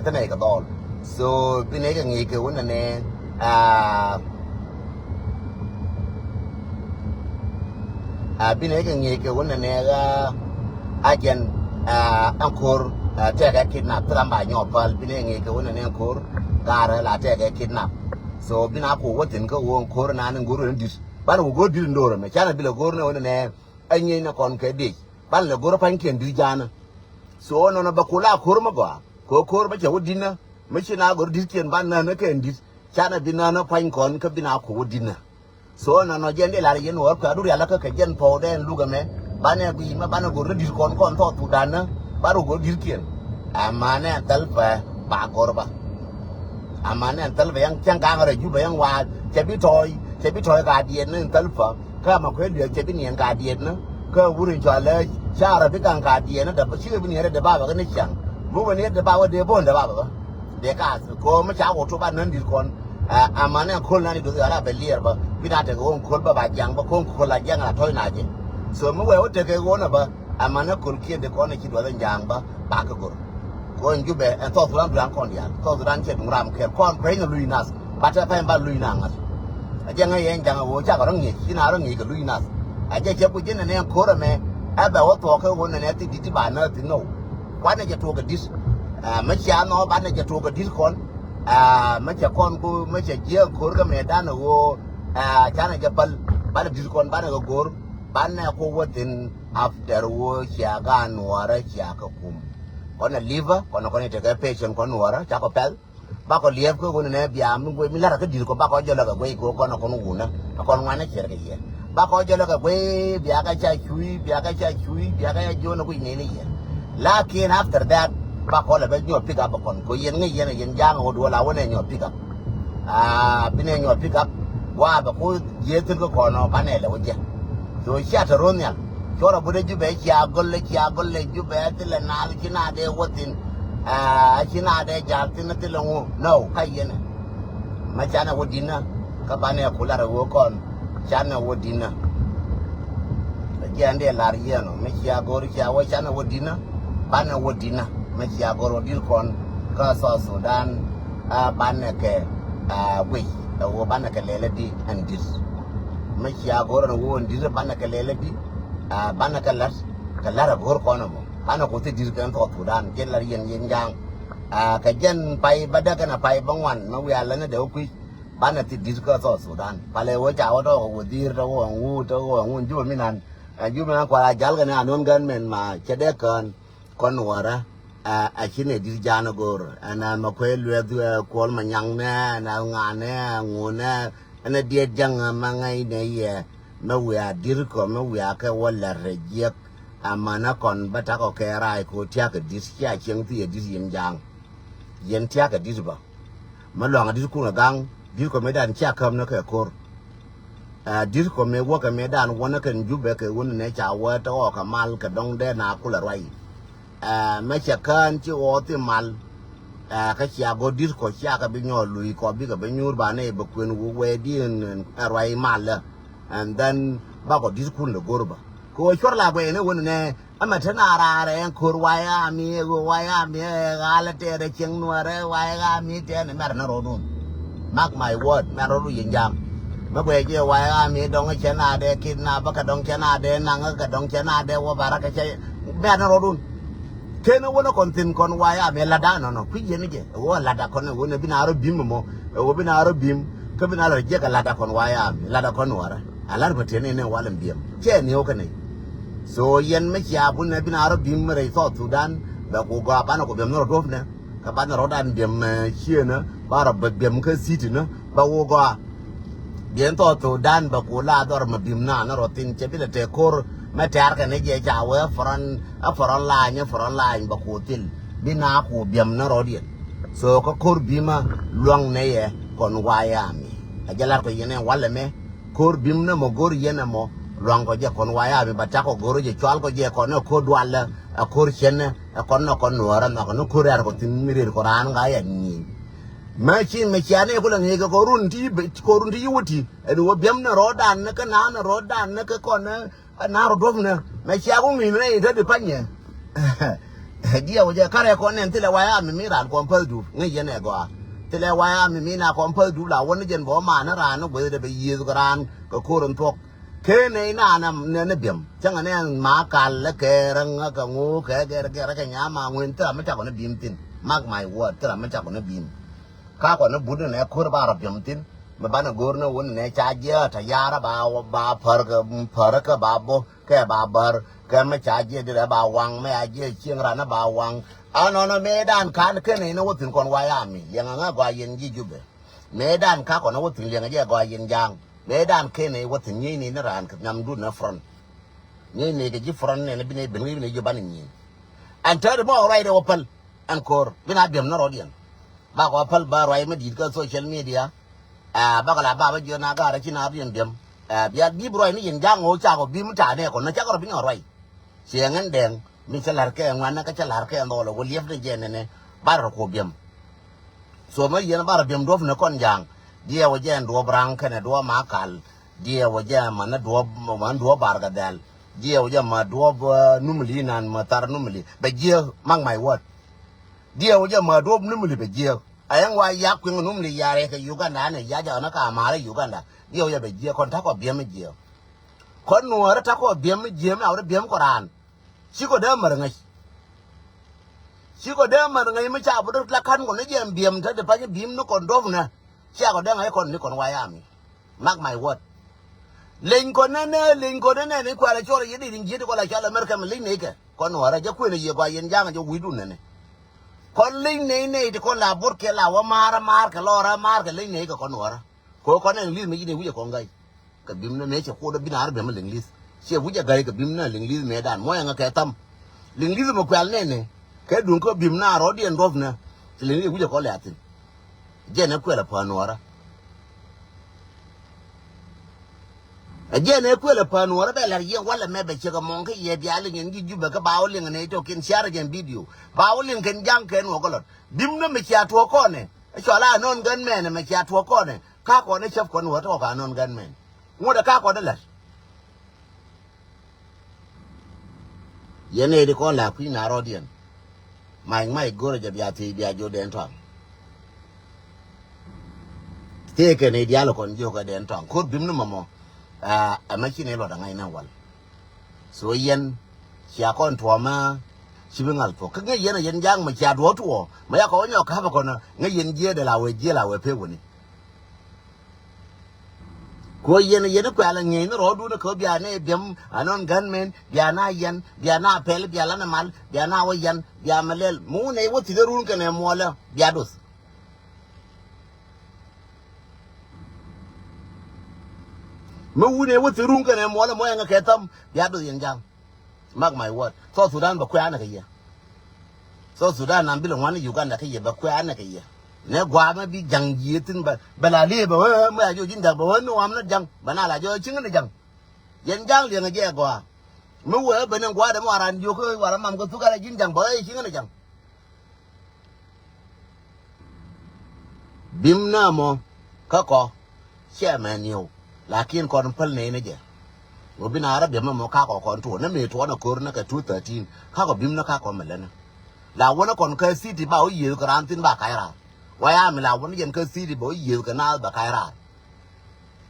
te nɛy kɛ dhɔl. So bi nɛy kɛ ŋi̱i̱c kɛ wunɛ ni aa Aa, bi nɛ kɛ ŋi̱i̱c kɛ wunɛ nɛ ɣä a jɛn aa ɛn ko̱r aa tɛkɛ kidnap ti ram ba nyɔk päl bi nɛ ŋi̱i̱c kɛ wunɛ nɛ ɛn ko̱r. Gaarɛ la tɛkɛ kidnap. So bi na ku wä thi̱n kä wä ɛn ko̱r na ni go̱r wä ni di̱t banɛ wä go̱r di̱t in do̱r ɛmɛ canɛ bi lɛ go̱r nɛ wunɛ nɛ ɛ nyieny nɛ kɔn kɛ dic banɛ lɛ go̱r pa̱nykiɛn di̱t ja̱a̱nä. So nɔnɔ bɛ ku la ko̱r mä gɔaa kɛ ko̱r mä cɛ wä di̱t nä mä ci na go̱r di̱tkiɛn banɛ nä kɛ di̱t. Canɛ bi nänä pua̱ny kɔn kä bi na kuɔ̱k wä di̱t nä. So nɔnɔ jɛn dee lar yɛn wä kuɛ adu rial kä kɛ jɛn pɔw dee ɛn luk ɛmɛ banɛ guiy mɛ banɛ go̱r kä di̱t kɔn kɔn thɔɔk thuk dan nä. Ba ruk go̱r di̱tkiɛn. Amanɛ ɛn thäl pɛ ba go̱r ba. Amanɛ ɛn thäl pɛ yɛn cɛn gaŋ rɛ jup ɛ yɛn waal cɛ bi tɔɔy cɛ bi tɔɔy ka diɛt ni ɛn thäl pɛ. Kä ma kuɛ liɛth cɛ bi niɛn ka diɛt ni kä wur in cɔal lɛ. Ca rɛ bi gaŋ ka diɛt ni dee cikɛ bi niɛn rɛ dee ba bɛ kä ni ciaŋ. Muk ɛ ni rɛ dee ba wä dee bo̱o̱n dee ba bɛ bä. Dee ka ko mi ca wä to ba nän di̱t kɔn. Ɛ amanɛ ko̱l nani dothi ala bɛ liɛr ba bi na tekɛ wä ko̱l ba ba jaŋ ba ko̱n ko̱l a jaŋ la tɔy na jɛ. So mi wɛ wä tekɛ wä na ba amanɛ ko̱l kiɛn de kɔn ci duɔth in jaŋ ba ba kɛ gor. Ko in jubɛ ɛn thɔth ran duran kɔn dial thɔth ran cɛ duŋ ram kɛr kɔn kuɛny na luy nath. Ba tɛ pɛn ba luy na ŋath. A jɛ ŋa yɛn jaŋ a wä cakɛ rɔ ŋiec ci na rɔ ŋiec kɛ luy nath. A jɛ cɛ ku jin ɛn ɛn ko̱r ɛmɛ ɛ bɛ wä thuɔk kɛ wä nɛn ɛ thi di̱t ti ba nä thi now. Kuanɛ jɛ tuɔk kɛ di̱t. Ɛ mɛ cia nɔ banɛ jɛ tuɔk kɛ di̱t kɔn. Ɛ mɛ cɛ kɔn ku mɛ cɛ jiɛ ko̱r kɛ mɛ dan ɣöö ɛ canɛ jɛ päl banɛ di̱t kɔn banɛ kɛ go̱r. Banɛ ku wä thin after ɣöö cia gan nuɔrɛ cia kɛ kum. Kɔn ɛ liver kɔn kɔn itekɛ patient kɔn nuɔrɛ ca kɔ pɛl. Bakɔ liɛp kä ɣöö nɛ bia mi guey mi lat kä di̱t kɔ bakɔ jɔlɛ kɛ guey kɛ ɣöö kɔn kɔn wunä kɔn ŋuanɛ ciɛr kɛ yɛ. Bakɔ jɔlɛ kɛ guey bia kɛ ca cuy bia kɛ ca cuy bia kɛ ca jiön kuc nɛy ni yɛ. Lakin after that bakɔ lɛ bɛ nyuɔth pick up kɔn kɛ yɛn ŋäc yɛn yɛn ja̱a̱ŋ ɣöö duɔl a wä nɛ nyuɔth pick up. Aa bi nɛ nyuɔth pick up gua̱a̱ bɛ ku jiee thi̱n kä kɔn ɔ banɛ lɛ wä jɛ. So cia te ro̱o̱ nhial cuɔr a butdɛ jubɛ cia gɔl lɛ cia gɔl lɛ jubɛ thilɛ naal ci na dee wä thin. Aa ci na dee jal thin thilɛ ŋu nɔw ka yɛnɛ. Ma canɛ wä dinä kä banɛ ku lar a wä kɔn. Canɛ wä dinä. Jiɛn dee lar yɛn ɔ mi cia go̱r cia wä canɛ wä dinä. Banɛ wä dinä mi cia go̱r wä dir kɔn kä South Sudan. Aa banɛ kɛ aa guic ɛ wä banɛ kɛ lɛlɛ di ɛn dir. Mi cia go̱r ɛn wä ɛn dir banɛ kɛ lɛlɛ di. Aa banɛ kɛ lat kɛ lat ɛ go̱r kɔn ɛmɔ banɛ ku thi dir kɛn South Sudan jɛ lat yɛn yɛn ja̱a̱ŋ. Aa kɛ jɛn pay bädäk kɛnɛ pay bäŋuan mi wiaa lätni dee wä kui̱c. Banɛ thi di̱t kä South Sudan palɛ wä ca wä tɔk wä dhi̱i̱r tɔk wä ŋu tɔk wä ŋu jupä mi nan. Ɛ jupä mi nan kual a jal kɛn a nön gän mɛn ma cɛ dee kään. Kɔn wärä ɛ ci nɛ di̱t ja̱a̱n go̱o̱r ɛn ɛ mɛ kuɛ luɛth ɛ kuɔl ma nyaŋnɛ ɛn ɛ ŋa̱nɛ ɛ ŋunɛ. Ɛn ɛ diet jaŋ ɛ ma ŋäc nɛ yɛ mɛ wiaa di̱t kɔ mɛ wiaa kɛ wä lɛr rɛ jiɛk. Amanä kɔn bä takɔ kɛ raay kɛ ɣöö tiakä di̱t cia cieŋ thiɛ di̱t yɛn ja̱a̱ŋ. Yɛn tiakä di̱t bä. Mä luaŋ a di̱t kun a gaŋ di̱t kɔ mëë dan cia käm ni kɛ ko̱r. Ɛ di̱t kɔ mëë wäkɛ mëë dan wänä kɛn Jubɛ kɛ wun nɛ ca wä te ɣɔɔk kɛ mal kɛ dɔ̱ŋ dee na kulɛ ruac. Ɛ mä cɛ kään ci ɣɔɔth i̱ mal. Ɛ kä cia go̱r di̱t kɔ cia kɛ bi nyɔɔl luc kɔ bikɛ bi nyuur ba nɛy bɛ kuën wä wɛɛdiɛn ɛ ruac malä. And then bakɔ di̱t kun lɛ go̱r bä kɛ ɣöö cuɔr la guɛy ni wun nɛ. Ɛmɛ te na raar ɛ ɛn ko̱r wayami ɛ ɣöö wayami ɛ ɣa̱l ɛ tɛɛrɛ cieŋ nuäärɛ wayami tɛɛn ɛ mɛr ni rɔɔdun. Mark my word mɛr rɔɔdu yɛn ja̱a̱ŋ. Mɛ guɛy jiɛ wayami dɔ̱ŋ ɛ cɛ na dee kidnap bä kɛ dɔ̱ŋ cɛ na dee naŋ kɛ dɔ̱ŋ cɛ na dee wä bara kɛ cɛ mɛr ni rɔɔdun. Ken ɛ wä ni kɔn thi̱n kɔn wayami ɛ la̱tda nɔnɔ kui̱ yɛn ni jɛ ɛ ɣöö ɛ la̱tda kɔn ɛ ɣöö ni bi na rɔ bi̱m ɛmɔ ɛ ɣöö bi na rɔ bi̱m kä bi na rɔ jiɛk ɛ la̱tda kɔn wayami la̱tda kɔn nuäärä. A lar bä tiɛn in in walɛ biɛm cɛ ni wä kɛ nɛy. So yɛn mɛ cia bun nɛ bi na rɔ bi̱m rɛy South Sudan bɛ ku gɔaa banɛ ku biɛm ni rɔ duɔ̱p nɛ. Kä banɛ rɔ dan biɛm cienä ba rɔ bɛ biɛm kä city nä bɛ wä gɔaa. Biɛn South Sudan bɛ ku la dhɔr mɛ bi̱m na ni rɔ thin cɛ bi lɛ tɛ ko̱r mɛ tɛ̈r kɛ ni jɛ ca wee front a front line a front line bɛ ku thil bi na ku biɛm ni rɔ diɛn. So kä ko̱r bi̱mä luaŋ nɛ yɛ kɔn wayami. A jɛ lar kɔ yɛn ɛ walɛ mɛ. Ko̱r bi̱m ni mɔ go̱r yɛn ɛmɔ luaŋ kɔ jɛ kɔn wayami ba takɔ go̱r jɛ cual kɔ jɛ kɔn ɛ ko̱r dualɛ ɛ ko̱r cɛn ɛ kɔn nɔ kɔn nuɔɔrä nhɔk ni ko̱r rɛ̈r kɔ thi̱n mi rɛ̈r kɔ raan ŋa yɛ ŋi̱i̱c. Mɛ ci mɛ cia ni kulɛ ŋi̱i̱c kɛ kɔ run ti kɔ run ti yi wä ti ɛn wä biɛm ni rɔɔdan ni kä naan ni rɔɔdan ni kä kɔn ni. Ɛ na rɔ duɔ̱p nɛ mɛ cia ku ŋi̱n rɛy tä di panyɛ. Diɛw jɛ karɛ kɔn nɛn thilɛ wayami mi raan kɔn päth dup ŋäc yɛn ɛ gɔaa. Thilɛ wayami mi na kɔn päth dup la wä ni jɛn bä ma ni raan ni gueth dee bɛ yiëëth kɛ raan kɛ ko̱r in thuɔ̱k. Ken nɛ inan nɛ ni biɛm cäŋɛ nɛ ma kal lɛ kɛ räŋ kɛ ŋo̱o̱k kɛ gɛr gɛr kɛ nyama ŋuin thilɛ mi cakɔ ni bi̱m thi̱n. Mark my word thilɛ mi cakɔ ni bi̱m. Ka kɔn ni but ni nɛ ko̱r ba rɔ biɛm thi̱n. Mi banɛ go̱o̱r ni wun nɛ ca jiɛ tayara ba ba pär kɛ pär kɛ ba bo kɛ ba bär kɛ mi ca jiɛ dirɛ ba waŋ mi a jiɛ cieŋ ran ba waŋ. Anɔnɔ mëë dan kan kɛn in wä thi̱n kɔn wayami liɛŋ aŋa gɔaa yɛn ji̱ Jubɛ. Mëë dan ka kɔn wä thi̱n liɛŋ jiɛ gɔaa yɛn ja̱a̱ŋ. Mëë dan kɛn in wä thi̱n nyieeni ni raan kɛ nyam dun ni front. Nyieeni kɛ ji̱ front ni bi ni ben wi̱i̱ ni ji̱ ban nyiin. Ɛn tääri mɔ ruac rɛ wä päl. Ɛn ko̱r bi na biɛm ni rɔɔdiɛn. Bakɔ päl ba ruac mi di̱i̱t kä social media. Ɛ bakɔ la ba bä jiɔn a ga̱r ci na riɛn biɛm. Ɛ bia bi bi ruac ni yɛn ja̱a̱ŋ ɣöö cakɔ bi mi ta̱a̱ nɛ kɔn na cakɔ rɔ bi nyɔk ruac. Ciɛ ŋän dɛŋ mi cä la̱r kɛ ŋuan na kä cä la̱r kɛ dhɔl ɛ wä liɛp ni jɛ nɛnɛ. Bar rɔ kuɔ biɛm. So mä yɛn bar rɔ biɛm duɔ̱p ni kɔn ja̱a̱ŋ. Diɛw jɛ ɛn duɔ̱p ra̱ŋ kɛnɛ duɔ̱p ma kal. Diɛw jɛ ma ni duɔ̱p ma ni duɔ̱p bar kɛ dhɛl. Diɛw jɛ ma duɔ̱p numli nan ma thar numli bɛ jiɛ mark my word. Diɛw jɛ ma duɔ̱p numli bɛ jiɛ. A yɛn wa yak kuiŋ num li yarɛ kɛ Uganda anɛ ya jɛ ɔnä ka marɛ Uganda. Diɛw yɛ bɛ jiɛ kɔn takɔ biɛm jiɛ. Kɔn nuɔrɛ takɔ biɛm jiɛ mi awrɛ biɛm kɔ raan. Cikɔ dee mär ŋäc. Cikɔ dee mär ŋäc mi ca bä dot la kan kɔn ni jiɛm biɛm te di pany bi̱m ni kɔn dɔp nɛ. Ciakɔ dee ŋäc kɔn ni kɔn wayami. Mark my word. Leny kɔn nɛ nɛ leny kɔn nɛ nɛ ni kualɛ cɔl yɛ di ni jiet kɔ la cɔl America mi leny ni kɛ. Kɔn nuɔrɛ jɛ kuenɛ yɛ gɔaa yɛn ja̱a̱ŋ jɛ wi̱i̱dun nɛnɛ. Kɔn leny nɛy nɛy ti kɔn la bot kɛ la wä maar maar kɛ lɔra maar kɛ leny nɛy kɛ kɔn nuɔrä. Kɛ kɔn ɛn li̱th mɛ ji̱ nɛy wi̱cɛ kɔn ga̱y. Kɛ bim nɛ mɛ cɛ kuɔt ɛ bi naar bɛm liŋ li̱th. Ciɛ wi̱cɛ ga̱y kɛ bim nɛ liŋ li̱th mɛ dan muɔyɛ ŋä kɛ tham. Liŋ li̱th mɛ kuɛl nɛnɛ kɛ duŋ kä bim naar rɔ̱diɛn duɔ̱p nɛ. Ci liŋ li̱th wi̱cɛ kɔn lɛ athin. Jɛn ɛ kuɛl ɛ pään nuɔrä. Ɛ jɛn ɛ kuël ɛ pään nuɔrä bɛ la̱r yɛ walɛ mɛ bɛ ciek ɛmɔŋ kä yɛ bia liŋ ɛn ji̱ Jubɛ kä ba wä liŋ ɛn ɛ tɔk in ciarɛ jɛn bidio ba wä liŋ kɛn ja̱ŋ kɛn wä gɔlɔt. Bim ni mɛ cia tuɔɔk kɔnɛ ɛ cɔal a nɔn gɛn mɛn ɛmɛ cia tuɔɔk kɔnɛ ka kɔn ɛ cäp kɔn wä tɔk a nɔn gɛn mɛn. Ŋuɔ̱t ɛ ka kɔn ɛ la̱r. Yɛn ëëdi kɔn la kui̱ na rɔ̱diɛn. Mac mac go̱rɛ jɛ bia thiec bia jiök dɛn tɔaŋ. Thiec kɛn i̱ diaal kɔn jiök kɛ dɛn tɔaŋ ko̱r bim ni mɔmɔ. Ɛmɛ ci ni luɔt aŋa̱c ni wal. So yɛn cia kɔn tuɔɔmä ci bi ŋal thuɔ̱k kä ŋäc yɛn a yɛn ja̱a̱ŋ mɛ cia duɔ̱ɔ̱k tuɔɔk mɛ yakɔ wä nyɔk ka̱pɛ kɔn ŋäc yɛn jiääk dee la wee jiääk la wee pek wäni. Kuɔ yɛn yɛn kuɛl a ŋi̱eec ni rɔɔdun kä bia ni biɛm anɔn gunmen bia na yɛn bia na pɛl bia la ni mal bia na wä yɛn bia mɛ lɛl mi wun nɛy wä thi̱n run kɛnɛ muɔlɛ bia doth. Mi wun ɛ wä thi̱n ruŋ kɛnɛ muɔlɛ muɔyɛ ŋä kɛ thäm bia do̱th yɛn ja̱ŋ. Mark my word. South Sudan bɛ kuɛ anɛ kɛ yɛ. South Sudan nan bi lɛ ŋuan ni Uganda kɛ yɛ bɛ kuɛ anɛ kɛ yɛ. Nɛ gua̱a̱ mɛ bi ja̱ŋ yiëë thi̱n bɛ, bɛ la liee bɛ wee mɛ a jɔɔ ji̱n ja̱ŋ bɛ wee ni wam ni ja̱ŋ bɛ na la jɔɔ ciŋ ni ja̱ŋ. Yɛn ja̱ŋ liɛŋɛ jɛ gɔaa. Mi wee ben in gua̱a̱dɛ mi waran jiök kä waran mam kä thuk alɛ ji̱n ja̱ŋ bä ɛ ci̱ŋ ni ja̱ŋ. Bim na mɔ kä kɔ cɛ mɛ niw. Lakin kɔn päl nɛy ni jɛ. Wä bi na rɔ biɛm mɛ mɔ kakɔ kɔn tuɔ ni mëë tuɔ ni ko̱r ni kɛ two thirteen kakɔ bim ni kakɔ mɛ lɛn ni. La wä ni kɔn kä city ba wä yiëth kɛ ran thin ba ka̱c raar. Wa ya mi la wä ni jɛn kä city ba wä yiëth kɛ naath ba ka̱c raar.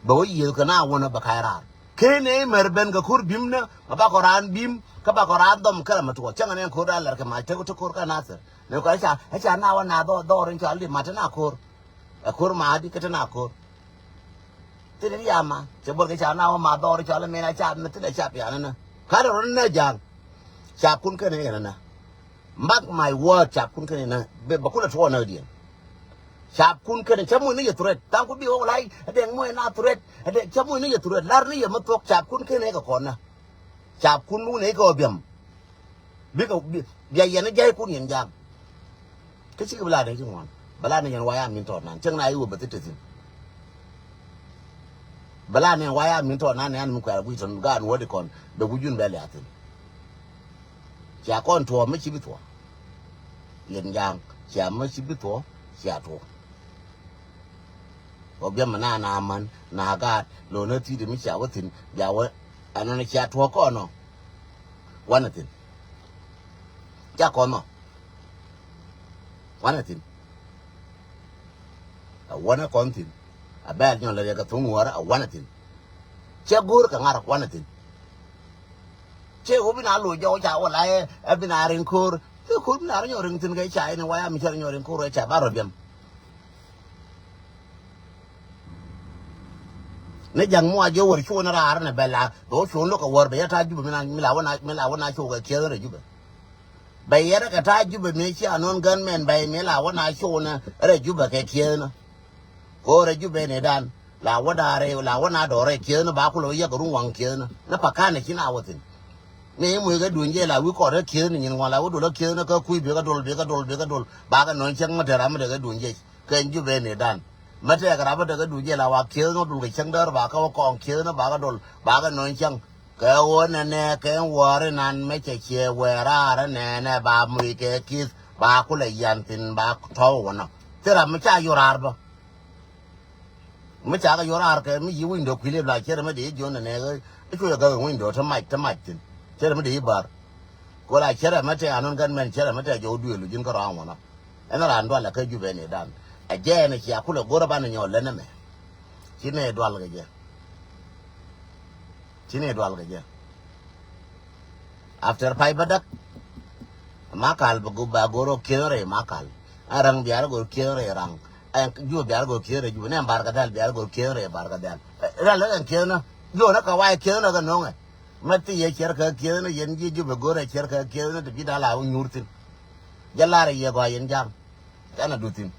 Bɛ wä yiëth kɛ na wänä bɛ ka̱c raar. Ken ëë mɛr ben kɛ ko̱r bim nä ma bakɔ raan bim kä bakɔ raan dhɔm kɛlɛ ma tuɔɔk cäŋɛ nɛn ko̱r da̱a̱ lɛr kɛ ma te te ko̱r kä nathir. Nɛ kɔ ɛ ca ɛ ca na wä na dhɔr dhɔr in cɔal di ma te na ko̱r. Ɛ ko̱r ma di kä te na ko̱r. Thil in ya ma cɛ bol kɛ ca na wä ma dhɔr in cɔal min a ca mi thil ɛ ca pian nä. Ka rɔ nä ja̱a̱ŋ. Ca kun kɛn ɛ nä. Mark my word, cap kun kɛn inä bɛ kulɛ tuɔɔk näk diɛn. Cap kun kɛn cä muc ni yɛ threat thaŋ ku bi wä wä lai ɛ dɛŋ muc na threat ɛ dɛŋ cä muc ni yɛ threat lar ni yɛ mi thuɔk cap kun kɛn ɛ kɛ kɔn nä. Cap kun wun ɛ kɛ wä biɛm. Bikɛ bia yɛn ni jay kun yɛn ja̱a̱ŋ. Kä cikɛ bi la ni ti ŋuan bɛ la ni yɛn waya min tɔɔt nan cäŋ na iwä bɛ thi te thin. Bɛ la nɛn waya min tɔɔt nan nɛn mi kuɛɛr gui̱c tɔn gaat wä di kɔn bɛ gui̱c jun bɛ liath thin. Cia kɔn tuɔɔk mi ci bi thuɔɔk. Yɛn ja̱a̱ŋ cia mi ci bi thuɔɔk cia tuɔɔk. Wä biɛm mi na na män na gaat lo̱n a thi̱i̱t mi cia wä thin bia wä ɛnɔn cia tuɔɔk kɔn ɔ. Wanɛ thin. Ca kɔn ɔ. Wanɛ thin. A wanɛ kɔn thin. A bɛl nyɔl a riɛk a thuŋ ŋuɔrä a wanɛ thin. Cɛ go̱o̱r kɛ ŋa̱r a wanɛ thin. Cɛ wä bi na loc jɔw ca wä la ɛ bi na riŋ ko̱o̱r. Cɛ ko̱o̱r bi na riŋ nyɔl riŋ thin kɛ ca in waya mi cɛ riŋ nyɔl riŋ ko̱o̱r ca ba rɔ biɛm. Ni ja̱ŋ muac jɛ wär cuɔn raar ni bɛ la bɛ wä cuɔn lo̱k kɛ wär bɛ yɛ ta̱a̱ Jubɛ mi la wä na mi la wä na cok kɛ kiɛth rɛ Jubɛ. Bɛ yɛ rɛ kɛ ta̱a̱ Jubɛ mi cia nɔn gän mɛn bɛ mi la wä na cuɔn rɛ Jubɛ kɛ kiɛth ni. Ko rɛ Jubɛ ni dan la wä na rɛ la wä na dɔɔrɛ kiɛth ni ba kulɛ wä yɛ kɛ ruŋ waŋ kiɛth ni ni pa kanɛ ci na wä thin. Ni imuc kɛ duny jɛ la wi̱i̱ kɔn rɛ kiɛth ni nyin waŋ la wä dol rɛ kiɛth ni kä kui̱ bikɛ dol bikɛ dol bikɛ dol bakɛ nɔn cäŋ mi te ram mi te kɛ duny jɛ. Kɛn Jubɛ ni dan. Mä tɛɛk rap bä däk kä duc jɛ la wa kieth nɔ dul kɛ cäŋ däär ba kä wä kɔŋ kieth nɔ ba kä dol ba kä nɔny cäŋ. Kɛ ɣöö nɛnɛ kɛ wäär inan mä cɛ ciɛ wɛɛr raar nɛnɛ ba muc kɛ kieth ba kulɛ yian thin ba tɔw wä nɔ. Thil ram mi ca yor raar bä. Mi ca kɛ yor raar kɛ mi yi window kui̱ lep la cɛ rɛ mi dee jiɔn nɛnɛ ɣä i̱ cuɛ gäk window te mac te mac thin cɛ rɛ mi dee i̱ bär. Kol a cɛ rɛ mi tɛɛk anɔn kɛn mɛn cɛ rɛ mi tɛɛk jɔw duëël ji̱n kä rɔaŋ wä nɔ. Ɛn raan dualɛ kä Jubɛ ni dan. Ɛ jɛ ɛn cia kulɛ go̱rä banɛ nyɔɔl lɛn ɛmɛ. Ci nɛ dual kɛ jɛ. Ci nɛ dual kɛ jɛ. After pay bä däk. Makal bä go̱r kieth rɛy makal. Ɛn raŋ biarä go̱r kieth rɛy raŋ. Ɛn Jubɛ biarä go̱r kieth rɛy Jubɛ nɛ barkɛ dhɛl biarä go̱r kieth rɛy barkɛ dhɛl. Ɛ, ral lɛ kɛn kieth nä. Jubɛ nä kɛ wayɛ kieth nä kɛ no̱ŋɛ. Mä thi yɛ cɛr kä kieth ni yɛn ji̱ Jubɛ go̱rɛ cɛr kä kieth ni ti bi da̱a̱ la wä nyuur thi̱n. Jɛ lar yɛ gɔaa yɛn ja̱a̱ŋ. Canɛ duth thi̱n.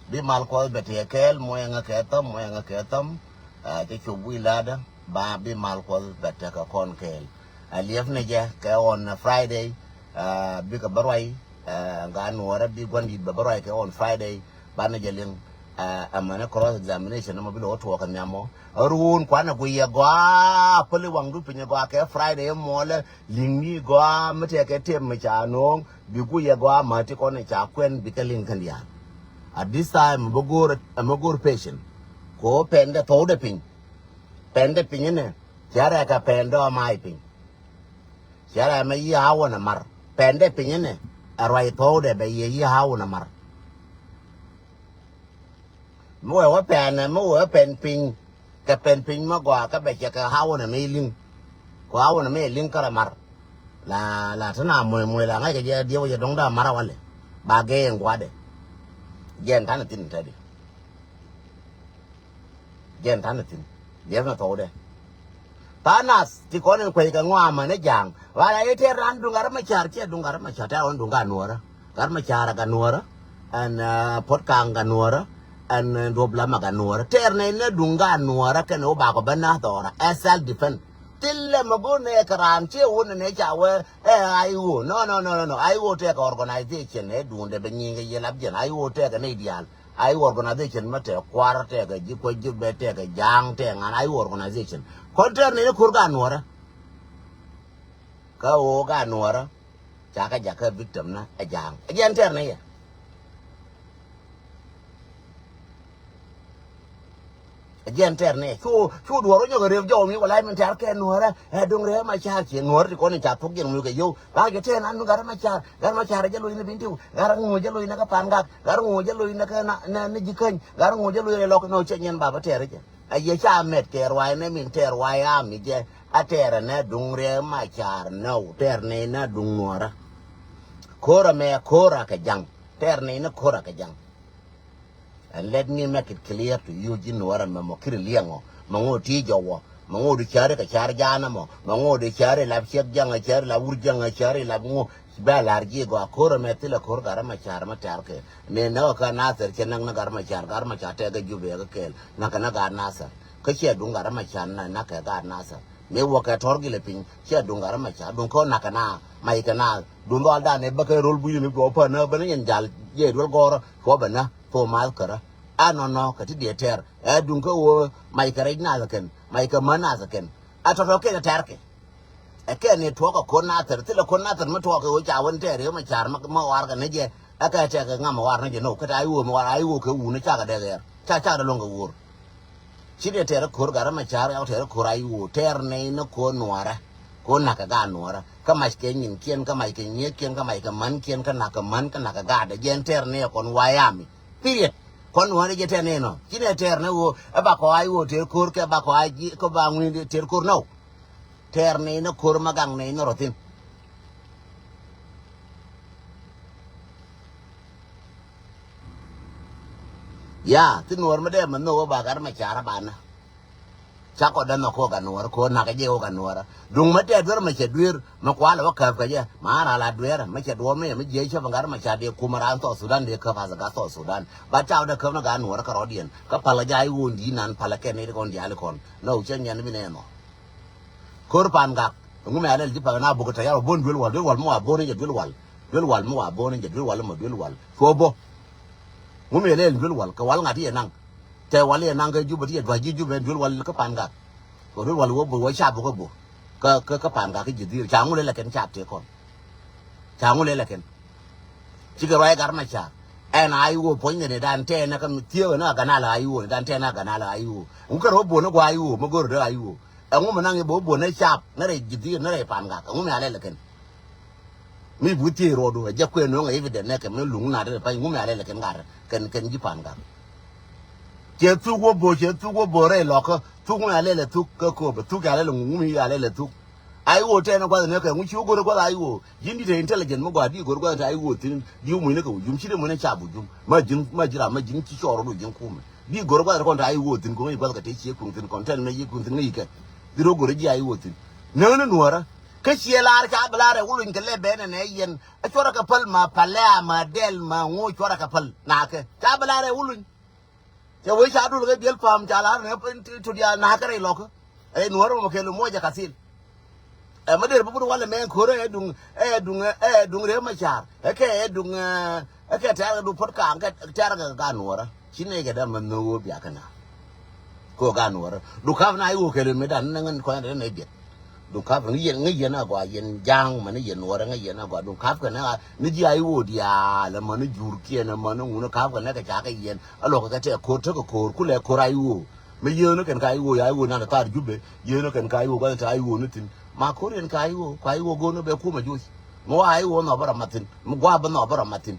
Bi mal kuɔth bɛ tëë kɛɛl muɔyɛ ŋä kɛ thäm muɔyɛ ŋä kɛ thäm. Aa, cɛ cop wi̱i̱ la̱a̱dä ba bi mal kuɔth bɛ tekɛ kɔn kɛɛl. A liɛp ni jɛ kɛ ɣɔn Friday. Aa, bikɛ bä ruay. Aa, ŋa nuɔɔrä bi gua̱n di̱t bɛ bä ruay kɛ ɣɔn Friday. Banɛ jɛ liŋ. Aa, ɛmɛnɛ cross examination ɛmɔ bi lo̱k tuɔɔk kɛ nhiam mɔ. Ɛ ruun kuanɛ guiyɛ gɔaa päli waŋdu pinyɛ gɔaa kɛ Friday muɔlɛ liŋni gɔaa mi tɛkɛ tëë mi ca no̱o̱ŋ bi guiyɛ gɔaa mäti kɔn ca kuɛn bikɛ liŋ kɛn diaal. At this time ɛmɛ go̱o̱r ɛmɛ go̱o̱r patient. Ko pɛndɛ thɔwdɛ piny. Pɛndɛ piny inɛ cɛ rɛkɛ pɛndɛ ɔ mac piny. Cɛ rɛmɛ yi a wä nɛ mar pɛndɛ piny inɛ. Ɛ ruac thɔwdɛ bɛ yɛ yi a wä nɛ mar. Mi wee wä pɛn mi wee wä pɛn piny. Kɛ pɛn piny mi gɔaa kä bɛ cɛ kɛ hawunɛ mi liŋ. Kɛ hawunɛ mi liŋ kärɛ mar. La la te na muec muec la ŋa̱ckɛ jɛ diɛw jɛ do̱ŋ da mar a walɛ ba gee in gua̱dɛ. Jɛn tanɛ thin tɛdi. Jɛn tanɛ thin. Liɛpnɛ thɔwdɛ. Tha̱a̱ŋ nath ti kɔn in kuec kɛ ŋɔak amäni ja̱a̱ŋ. Ɣa̱r a i̱ tëë ran duŋ gat rɛ mɛ ca̱r ciɛ duŋ gat rɛ mɛ ca̱r tɛ̈r ɣän duŋ gat nuɔ̱ɔ̱rä. Gat rɛ mɛ ca̱r ɛ gat nuɔ̱ɔ̱rä. Ɛn puɔ̱t ka̱a̱ŋ gat nuɔ̱ɔ̱rä. Ɛn, ɛn duɔp la ma gat nuɔrä. Tɛɛr nɛy ni duŋ gat nuɔrä kɛnɛ wä bakɔ ben na thɔɔrä. Ɛ self defense. Thilɛ mɛ go̱o̱r nɛ kɛ raan ciɛ wun nɛ ca wee ɛ I O. No, no, no, no, no. I O tɛkɛ organization ɛ duundɛ bɛ nyiŋ kɛ yɛ lap jɛn. I O tɛkɛ nɛy diaal. I O organization mɛ tɛk kuar, tɛkɛ ji̱ kuec, ji̱ bɛ, tɛkɛ ja̱a̱ŋ, tɛkɛ ŋan. I O organization. Kɔn tɛɛr nɛy ni ko̱r gat nuɔrä. Kä ɣöö gat nuɔrä ca kɛ jakä victim ni ɛ ja̱a̱ŋ. Ɛ jɛn tɛɛr ni yɛ. Ɛ jɛn tɛɛr ni yɛ. Cu, cu duɔr wä nyɔk ɛ rep jɔw mi wä la̱c min tɛɛr kɛ nuɔrä. Ɛ duŋ rep ma ca̱a̱r ciɛ nuɔrä ti kɔn in ca thuk jɛn mi kɛ yio̱w. Ba jɛ tɛɛr nan mi gat ma ca̱a̱r. Gat ma ca̱a̱r jɛ loc ni bin tiw. Gat ŋuɔ jɛ loc ni kä pan gak. Gat ŋuɔ jɛ loc ni kä na, na, ni ji̱ käny. Gat ŋuɔ jɛ loc ni lɔk ni wä cɛ nyɛn baba tɛɛr jɛ. A yɛ ca mɛt kɛ ruac nɛ min tɛɛr ruac ami jɛ. A tɛɛr nɛ duŋ rɛɛ ma ca̱a̱r nɛ wä tɛɛr nɛ nɛ duŋ nuɔrä. Ko̱r amɛ ko̱r a kɛ jaŋ. Tɛɛr nɛ nɛ ko̱r a kɛ jaŋ. And let me make it clear to you, ji̱ nuɔrä mɛ mɔ kiri liɛŋɔ mɛ ŋɔ ti jɔ wɔ mɛ ŋɔ di cari kɛ car ja̱a̱n mɔ mɛ ŋɔ di cari lap ciɛk jaŋ cari lap wur jaŋ cari lap ŋɔ. Bɛ lar ji̱ gɔaa ko̱r ɛmɛ thilɛ ko̱r gat rɛ ma ca̱r mɛ tɛ̈r kɛ. Ni näk kä Nathir cɛ näk ni gat rɛ ma ca̱r, gat rɛ ma ca̱r tɛk kɛ Jubɛ kɛ kɛɛl. Näk kɛ ni gat Nathir. Kä ciɛ duŋ gat rɛ ma ca̱r näk kɛ gat Nathir. Mi wä kɛ tɔ̱r gilɛ piny ciɛ duŋ gat rɛ ma ca̱r duŋ kä näk kɛ na mac kɛ na. Duŋ dhɔaldan ɛ bä kɛ ro̱l buc ni duɔɔp pän ni bä ni yɛn jal jɛ duel gɔ̱rä cuɔ bɛ na thok math kärä. Ɛ nɔnɔ kɛ ti diɛ tɛr ɛ duŋ kä ɣöö mac kɛ rɛc Nathir kɛn mac kɛ män Nathir kɛn. Ɛ tɔ̱tɔ̱ kɛn ɛ tɛr kɛ. Ɛ kɛn ni tuɔɔk ɛ ko̱n Nathir, thilɛ ko̱n Nathir mi tuɔɔk kɛ ɣöö ca wän tɛɛr ɣöö ma ca̱r ma, ma war kɛ ni jɛ. Ɛ kɛ tɛk kɛ ŋam ma war ni jɛ no, kä ta I O ma war I O kɛ wun cakɛ dee ɣɛɛr. Ca, cakɛ dee luɔ̱ŋ kɛ wur. Ci dee tɛɛr ko̱r gat rɛ ma ca̱r, ɛ tɛɛr ko̱r I O, tɛɛr nɛy ni ko̱r nuɔrä. Ko̱r na̱k kɛ gaat nuɔrä. Kä mac kɛ nyinkiɛn, kä mac kɛ nyiëëkiɛn, kä mac kɛ mänkiɛn, kä na̱k kɛ män, kä na̱k kɛ gaat. Ɛ jɛn tɛɛr nɛy ɛ kɔn wayami. Period. Kɔn nuɔrä jɛ tɛɛr nɛy nɔ. Ci nɛ tɛɛr ni ɣöö, ɛ bakɔ I O tɛɛr ko̱r, kɛ bakɔ I G, kɛ ba ŋuini tɛɛr ko̱r nɔ. Tɛɛr ni ni ko̱r ma gaŋ ni ni rɔ thi̱n. Ya, thi nuɔr mi dee mi nhok ba gat ma ca̱r a banä. Ca kɔ dee nhɔk kɔ gat nuɔr kɔ nak jɛ kɔ gat nuɔr. Duŋ mi tɛɛr duer mi cɛ duer mi kual wä käp kɛ jɛ. Ma ran la duer mi cɛ duɔr mi mi jiɛ cɛ ba gat ma ca̱r dee kum ran South Sudan dee käp as a gat South Sudan. Ba ca wä dee käp ni gat nuɔr kä rɔ̱diɛn. Kä pal kɛ jɛ a i̱ wun di̱i̱t nan pal kɛ ni kɔn diaal kɔn. Nɔ cɛ nyɛn bi nɛ nɔ. Ko̱r pan gak. Ŋu mɛ alɛl ji̱ pak na buk tayar wa bon duel wal, duel wal mi wa bon jɛ duel wal. Duel wal mi wa bon jɛ duel wal mi duel wal. Cuɔ bo. Ŋu mɛ alɛl duel wal, kɛ wal ŋa̱t yɛ naŋ. Tɛ wal yɛ naŋ kɛ Jubɛ ti yɛ dua̱c ji̱ Jubɛ duel wal kä pan gak. Kɛ duel wal wä bo, wä cap bo kä bo. Kä, kä, kä pan gak kä ji̱ dhi̱i̱r. Ca ŋu lɛ lɛ kɛn cap tëë kɔn. Ca ŋu lɛ lɛ kɛn. Cikɛ ruac gat ma ca̱r. Ɛn a i̱ wä puɔ̱ny kɛn i̱ dan tɛɛnɛ kä mi thiee wä ni a ganal a i̱ wä, ni dan tɛɛnɛ a ganal a i̱ wä. Ŋu kɛ rɔ bo ni gua i̱ wä, mi go̱r dee a i̱ wä. Ɛŋu mi naŋ i̱ bä wä buɔ̱n ɛ cap ni rɛy ji̱ dhi̱i̱r ni rɛy pan gak. Ɛŋu mi alɛl ɛ kɛn. Mi bi wä thiee rɔɔdu ɛ jɛ kuɛn nööŋ ɛ evident nɛ kɛ mi luŋ na dee pany. Ɛŋu mi alɛl ɛ kɛn gat kɛn, kɛn ji̱ pan gak. Cɛ thuk wä bo̱o̱, cɛ thuk wä bo̱o̱ rɛy lɔkä. Thuk mi alɛl ɛ thuk kä kööbä, thuk alɛl ɛ ŋu mi alɛl ɛ thuk. A i̱ wä tɛn ɛ gua̱th nɛ kɛ ŋu ci wä go̱r ɛ gua̱th a i̱ wä. Ji̱n di̱t ɛ intelligent mi gɔaa di go̱r gua̱th a i̱ wä thi̱n di wä muc ni kɛ wä jum ci di muc ni ca bu jum. Ma ji̱n, ma ji̱ ram ma ji̱n ci cɔɔr wä ji̱n kumɛ. Di go̱r gua̱th kɔn ta i̱ wä thi̱n kɔn i̱ gua̱th kɛ te cie kuŋ thi̱n kɔn tɛn mɛ yi kuŋ thi̱n ŋäc kɛ. Di rɔ go̱r ji̱ a i̱ wä thi̱n. Näŋ ni nuɔ̱ɔ̱rä. Kä cie lar ca bi lar ɛ wä luny kɛ lɛ bɛn ɛ nɛ yɛn. Ɛ cuɔrɛ kɛ päl ma palɛ a ma dɛl ma ŋo̱o̱c cuɔrɛ kɛ päl. Nakɛ. Ca bi lar ɛ wä luny. Cɛ wee ca dul kɛ biɛl pa̱a̱m ca lar nɛ pin ti, ti diaal na̱a̱k kɛ rɛy lɔkä. Rɛy nuɔ̱ɔ̱r mɔ kɛl muɔcɛ kathil. Ɛ mä der bä but walɛ mɛ ko̱r ɛ duŋ, ɛ duŋ, ɛ duŋ rɛm ma ca̱a̱r. Ɛ kɛ ɛ duŋ, ɛ kɛ tɛ̈r kɛ du puɔ̱t ka̱a̱ŋ kɛ tɛ̈r kɛ ka nuɔ̱ɔ̱rä. Ci nɛy kɛ däm mɛ nhök ɣöö bia kɛ na̱a̱k. Kɛ ɣöö ka nuɔ̱ɔ̱rä. Du ka̱p na i̱ ɣöö kɛl mi dan nɛ ŋän kɔn rɛ nɛ biɛt. Duŋ ka̱p ŋä yɛn, ŋä yɛn a gɔaa, yɛn ja̱a̱ŋ mɛn yɛn nuɔɔrɛ, ŋä yɛn a gɔaa. Duŋ ka̱p kɛ nɛ a ni ji̱ a i̱ ɣöö diaal, ɛmɛn ni jurkiɛn, ɛmɛn ni ŋun ka̱p kɛ nɛ kɛ ca kɛ yɛn. A luɔk kɛ tɛ ko̱r, tekɛ ko̱r, kulɛ ko̱r a i̱ ɣöö. Mi yieeni kɛn ka i̱ ɣöö, a i̱ ɣöö nan thaar Jubɛ, yieeni kɛn ka i̱ ɣöö, gua̱th tɛ a i̱ ɣöö ni thi̱n. Ma ko̱r yɛn ka i̱ ɣöö, kua i̱ ɣöö go̱o̱n bɛ kumɛ joc. Mi wa a i̱ ɣöö nhɔk bä rɔ mat thi̱n, mi gua̱a̱p bä nhɔk bä rɔ mat thi̱n.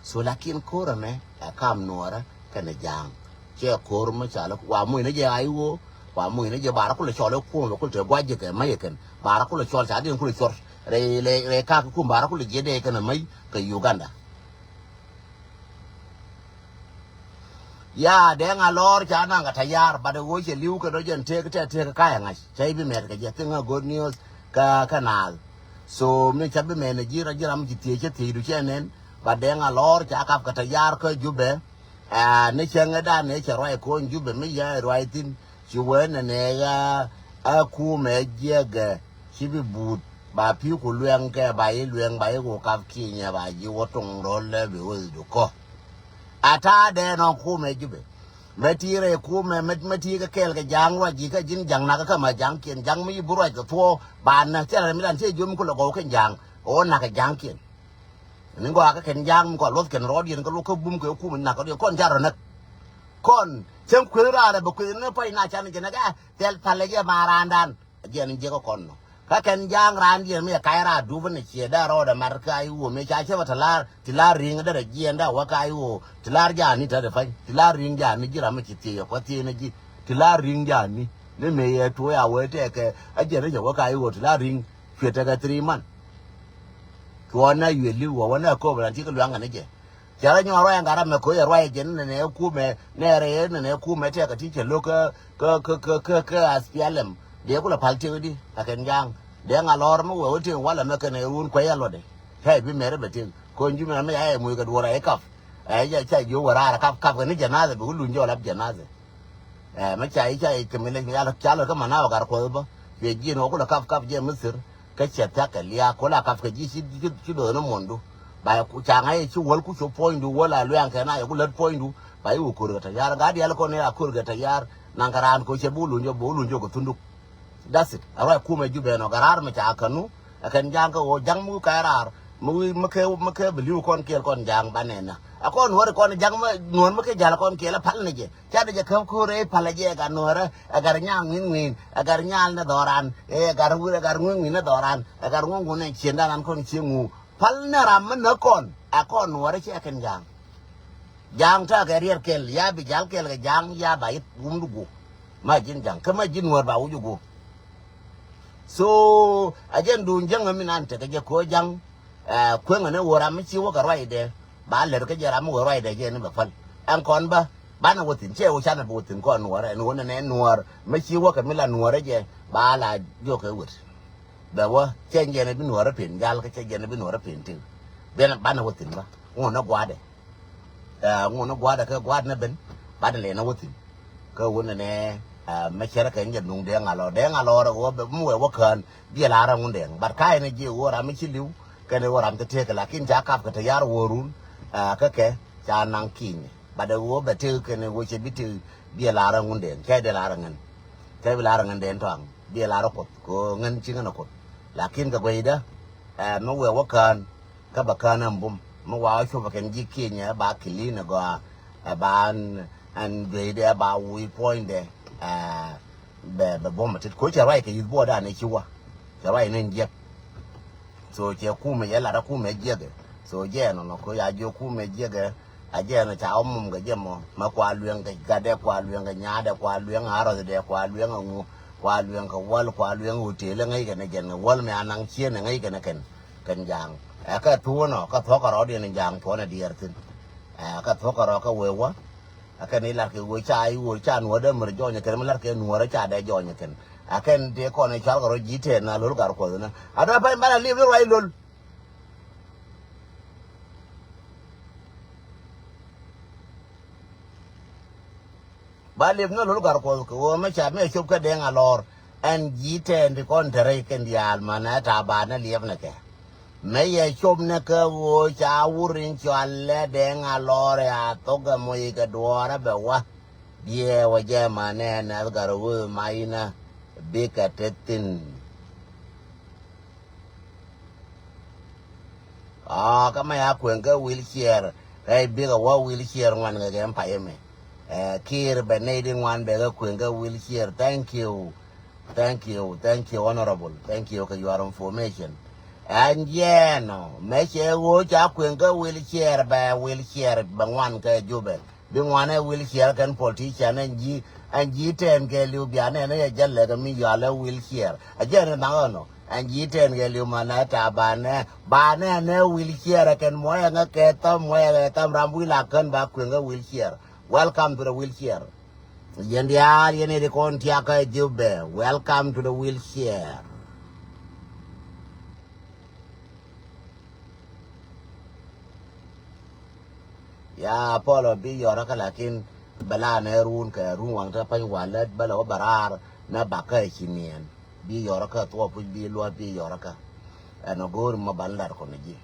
So lakin ko̱r ɛmɛ ɛ kam nuɔɔrä kɛnɛ ja̱a̱ŋ. Cɛ ko̱r mi ca lɛ wa muc ni jɛ a i̱ ɣöö, wa muc ni jɛ bara kulɛ cɔl ɛ kuɔm ɛ kul te gua̱c jɛ kɛ mac ɛ kɛn. Bara kulɛ cɔl ca diɛn kulɛ cuɔr. Rɛy, rɛy, rɛy kak kum bara kulɛ jiɛt dee kɛnɛ mac kɛ Uganda. Ya dɛŋ a lɔr ca naŋ kɛ tayar, bat ɛ ɣöö cɛ li̱w kɛ dɔ̱ jɛn tëëk tɛ tëëk kayɛ ŋa̱c. Cɛ i̱ bi mɛt kɛ jɛ, thing a good news kä, kä naath. So mi ca bi mɛn ɛ ji̱ ra ji̱ ram ci thiec cä thiec du cɛ nɛn. Bat dɛŋ a lɔr ca kap kɛ tayar kä Jubɛ. Aa, ni cäŋɛ dan ni cɛ ruac ko̱n Jubɛ mi yɛ ruac thi̱n. Ci wee nɛ nɛ ɣä a kumɛ jiɛkɛ ci bi buut ba pi̱i̱ ku luɛŋ kɛ ba yi luɛŋ ba yi ku kap kinyɛ ba ji̱ wä tuŋ ro̱l lɛ bi wä dukɔ. A ta̱a̱ dee nɔ kumɛ Jubɛ. Mɛ ti rɛy kumɛ mɛ ti kɛ kɛɛl kɛ ja̱a̱ŋ ruac ji̱ kä ji̱n ja̱ŋ nak kä mɛ ja̱ŋkiɛn ja̱ŋ mi yi bi ruac kɛ thuɔɔ ba nä thilɛ rɛ mi dan thie jiom mi kulɛ gɔw kɛn ja̱a̱ŋ. Ɣöö nak kɛ ja̱ŋkiɛn. Ni gɔaa kä kɛn ja̱a̱ŋ mi kɔn luɔth kɛn rɔɔdiɛn kä luɔk kä bum kɛ kumɛ nak kɔn ja̱a̱ŋ rɔ näk. Kɔn cäŋ kueth raar ɛ bɛ kueth ni pɔc na can jɛ näk ɛ thil palɛ jɛ ma raandan. Jiɛn jiɛk kɔn nɔ. Kä kɛn ja̱a̱ŋ raandiɛn mi ɛ kac raar dup ni ciɛ dee rɔɔdɛ mat kä a iwuɔ mi ca cä bä ti laar ti laar ri̱ŋ derɛ jiɛn dee wä kä a iwuɔ ti laar ja̱a̱ni te dee pa̱ny ti laar ri̱ŋ ja̱a̱ni ji̱ ram mi ci thiec ɛ kuath thiec ni ji̱ ti laar ri̱ŋ ja̱a̱ni. Ni mëë yɛ tuɔɔc a wee tɛɛkɛ a jiɛn ni cɛ wä kä a iwuɔ ti laar ri̱ŋ cuɛ tekɛ three month. Cuɔ na yuël li̱w wä wä na kööp ran cikɛ luaŋ kɛ ni jɛ. Cɛ rɔ nyuɔn ruac ɛn gat ram mɛ koc ɛ ruac ɛ jɛn nɛnɛ kumɛ nɛ rɛy nɛnɛ kumɛ tɛk ɛ ti cɛ lo̱k kä kä kä kä kä kä aspialɛm. Dee kulɛ pal tiek di a kɛn ja̱a̱ŋ dee ŋa lɔr mi wee wä tiek walɛ mɛ kɛn ɛ run kuɛy ɛ luɔtdɛ. Tɛy bi mɛr ɛ bɛ tiek ko̱n jumɛ mi a ɛ muc kɛ duɔr ɛ kap. Ɛ jɛ ca jiö wä raar ɛ kap kap kɛ ni jɛnathɛ bi wä luny jɛ wä lap jɛnathɛ. Ɛ mɛ ca i̱ ca i̱ kɛ mi lec mi ca lɔt kä man na wä gat kuɔth bä. Cuɛ ji̱ ɛn wä kulɛ kap kap jɛ mi thir. Kä cɛ thia̱k kɛ liaak ku la kap kɛ ji̱ ci ci ci do̱th ni muɔ̱ndu. Ba ca ŋa̱c ci wäl ku cop puɔ̱nydu wäl a luɛŋ kɛ na yɛ ku lät puɔ̱nydu. Ba i̱ wä ko̱r kɛ tɛ̈ ya̱r gat diaal kɔn i̱ a ko̱r kɛ tɛ̈ ya̱r. Naŋ kɛ raan kɛ cɛ bi wä luny jɔk bi wä luny jɔk kɛ thunduk. That's it. A ruac kumɛ Jubɛ nɔ kɛ raar mi ca känu. Ɛ kɛn ja̱ŋ kä ɣöö ja̱ŋ mi wi̱i̱ ka̱c raar mi wi̱i̱ mi kɛ mi kɛ bi li̱w kɔn kiɛl kɔn ja̱ŋ banɛ na. Ɛ kɔn nuɔ̱ɔ̱ri kɔn ja̱ŋ mi nuɔ̱ɔ̱r mi kɛ ja̱l kɔn kiɛl ɛ pal ni jɛ. Ca dee jɛ käp ko̱r ɛ pal jɛ ɛ gat nuɔ̱ɔ̱rä ɛ gat nyaŋ ŋi̱n ŋi̱n ɛ gat nyaal ni dhɔran ɛ gat wi̱r ɛ gat ŋui̱ ŋi̱n ni dhɔran ɛ gat ŋui̱ ŋun ɛ cien dan an kɔn cieŋ ŋu. Pal ni ram mi näk kɔn ɛ kɔn nuɔ̱ɔ̱rä cɛ kɛn ja̱ŋ. Ja̱a̱ŋ ta̱a̱ kɛ riɛr kɛl ya bi ja̱l kɛl kɛ ja̱a̱ŋ ya ba yit wumdu guɔ̱k. Ma ji̱n ja̱ŋ kä ma ji̱n nuɔ̱ɔ̱r ba wuc guɔ̱k. So a jɛn duun jäŋä mi nan tekɛ jɛ ko̱ ja̱ŋ. Ɛ kueŋä ni wä ram mi ci wä kɛ ruacdɛ ba lɛr kä jɛ ram mi wä ruacdɛ jɛ ni bɛ päl. Ɛn kɔn bä banɛ wä thi̱n cɛ wä canɛ bi wä thi̱n kɔn nuɔ̱ɔ̱r ɛn wä nɛnɛ nuɔ̱ɔ̱r mi ci wä kɛ mi la nuɔ̱ɔ̱r jɛ ba la jiɔk kɛ wät. Bɛ wä cɛ jɛn bi nuɔ̱ɔ̱r pen jal kä cɛ jɛn bi nuɔ̱ɔ̱r pen tiŋ. Bɛn banɛ wä thi̱n bä ŋun ni gua̱dɛ. Ɛ ŋun ni gua̱dɛ kä gua̱dɛ ni ben banɛ lɛ ni wä thi̱n. Kä wun ni nɛ ɛ mɛ cɛrɛ kɛ ni jɛ nuŋ dee ŋa lɔ dee ŋa lɔ rɛ wä bɛ mi wɛ wä kään biɛ la rɛ ŋun dee. But ka̱ ɛn jiɛ wä ram mi ci li̱w kɛn wä ram ti tëëk lakin ca kap kɛ te yar wä run. Ɛ kä kɛ ca naŋ ki̱ny. But ɛ wä bɛ tëëk kɛn wä cɛ bi tëëk biɛ la rɛ ŋun dee cɛ dee la rɛ ŋän. Cɛ bi la rɛ ŋän dee tɔaŋ biɛ la rɛ kuoth kɛ ŋän ci ŋän ɛ kuoth. Lakin kɛ guɛydä ɛ mi wɛ wä kään. Kä bɛ kään ɛn bum mi wa wä cop ɛ kɛn ji̱ kinyɛ ba kilin ɛ gɔaa ɛ ba ɛn jueydɛ ɛ ba wi̱i̱ puɔ̱nydɛ. Ɛ bɛ bɛ bum ɛ tit ko̱ cɛ ruac kɛ yi̱th buɔɔdan ɛ ci wä cɛ ruac ni ɛn jiɛk. So cɛ kumɛ yɛ lat ɛ kumɛ jiɛkɛ. So jɛ ɛn ɔnɔ ko̱ ya jiök kumɛ jiɛkɛ. A jɛ ɛn ɔ ca wä mum kɛ jɛ mɔ mɛ kua lueŋ kɛ gatdɛ kua lueŋ kɛ nyaatdɛ kua lueŋ a rɔthdɛ kua lueŋ a ŋu kua lueŋ kɛ wäl kua lueŋ hotel ɛ ŋäc kɛn ɛ jɛn kɛ wäl mɛ a naŋ cieen ɛ ŋäc kɛn ɛ kɛn. Kɛn ja̱a̱ŋ ɛ kɛ thuɔ̱ɔ̱nɔ kä thuɔ̱kɛ rɔɔdiɛn in ja̱a̱ŋ cuɔ̱nɛ diɛɛr thi̱n. Ɛ kɛ thuɔ̱kɛ rɔɔ kä wee wä. Ɛ kɛn i̱ la̱rkɛ wee ca i̱ wee ca nuɔ̱ɔ̱r dee mär jɔɔnyɛ kɛn mi la̱rkɛ nuɔ̱ɔ̱r ca dee jɔɔnyɛ kɛn. Ɛ kɛn tëë kɔn i̱ cɔalkɛ rɔɔ ji̱ tëë na lo̱l gar kuɔth inä a dee pɛny banɛ liip ni ruac lo̱l. Ba liep ni lo̱l gar kuɔth kɛ ɣöö mɛ ca mɛ cop kä deŋ a lɔɔr. Ɛn ji̱ tɛɛn ti kɔn te rɛy kɛn diaal manɛ ta̱a̱ ba ni liep ni kɛ. Mɛ yɛ cop ni kä ɣöö ca wur in cɔal lɛ deŋ a lɔɔr ɛ a thok ɛ moc kɛ duɔɔr ɛ bɛ wä. Diɛɛ wä jɛ manɛ nɛth gar ɣöö ma inä bikɛ te thi̱n. Aa kä mɛ ya kueŋ kä wheelchair. Rɛy bikɛ wä wheelchair ŋuan kɛ kɛ pay ɛmɛ. Ɛ kiir bɛ nɛy di ŋuan bɛ kɛ kueŋ kä wheelchair. Thank you. Thank you. Thank you, honorable. Thank you kɛ your information. Ɛn jɛɛnɔ mɛ cɛ ɣöö ca kueŋ kä wheelchair bɛ wheelchair bɛ ŋuan kɛ Jubɛ. Bi ŋuanɛ wheelchair kɛn politician ɛn ji̱ ɛn ji̱ tɛɛn kɛ li̱w bianɛ ni yɛ jɛ lɛk mi yɔalɛ wheelchair. A jɛ ni naŋ ɛnɔ ɛn ji̱ tɛɛn kɛ li̱w manɛ ta̱a̱ banɛ banɛ nɛ wheelchair kɛn muɔyɛ ŋä kɛ tham muɔyɛ kɛ tham ram wi̱i̱ la kän ba kueŋ kä wheelchair. Welcome to the wheelchair. Yɛn diaal yɛn iri kɔn tiakä Jubɛ. Welcome to the wheelchair. Ya Apollo bi yɔrä kä, lakin bɛ la nɛ run kɛ run waŋ te pany walɛ bɛ lɛ wä bɛ raar nɛ bakä ci niɛn. Bi yɔrä kä thuɔ puc bi luɔt bi yɔrä kä. Ɛn a go̱o̱r mɔ ban lar kɔn ji̱.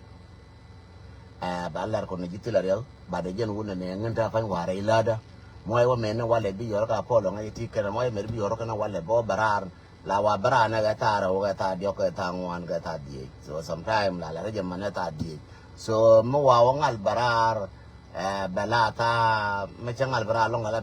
Ɛ, ba lar kɔn ji̱ thilɛ riɛk, ba dee jɛn wun nɛ ŋin te pany warɛ ilädä. Muɔc wä mɛn ni walɛ bi yɔrä kä Apollo ŋa̱c ti kɛn, muɔc mɛn bi yɔrä kɛn walɛ bä wä bɛ raar. La wa bä raar nɛ kɛ thaar rɛw kɛ thaar diɔk kɛ thaar ŋuan kɛ thaar dhieec. So sometime la la rɛ jɛ mɛn nɛ thaar dhieec. So mi wa wä ŋal bɛ raar, ɛ, bɛ la thaar mi cɛ ŋal bɛ raar lɔŋ kɛ la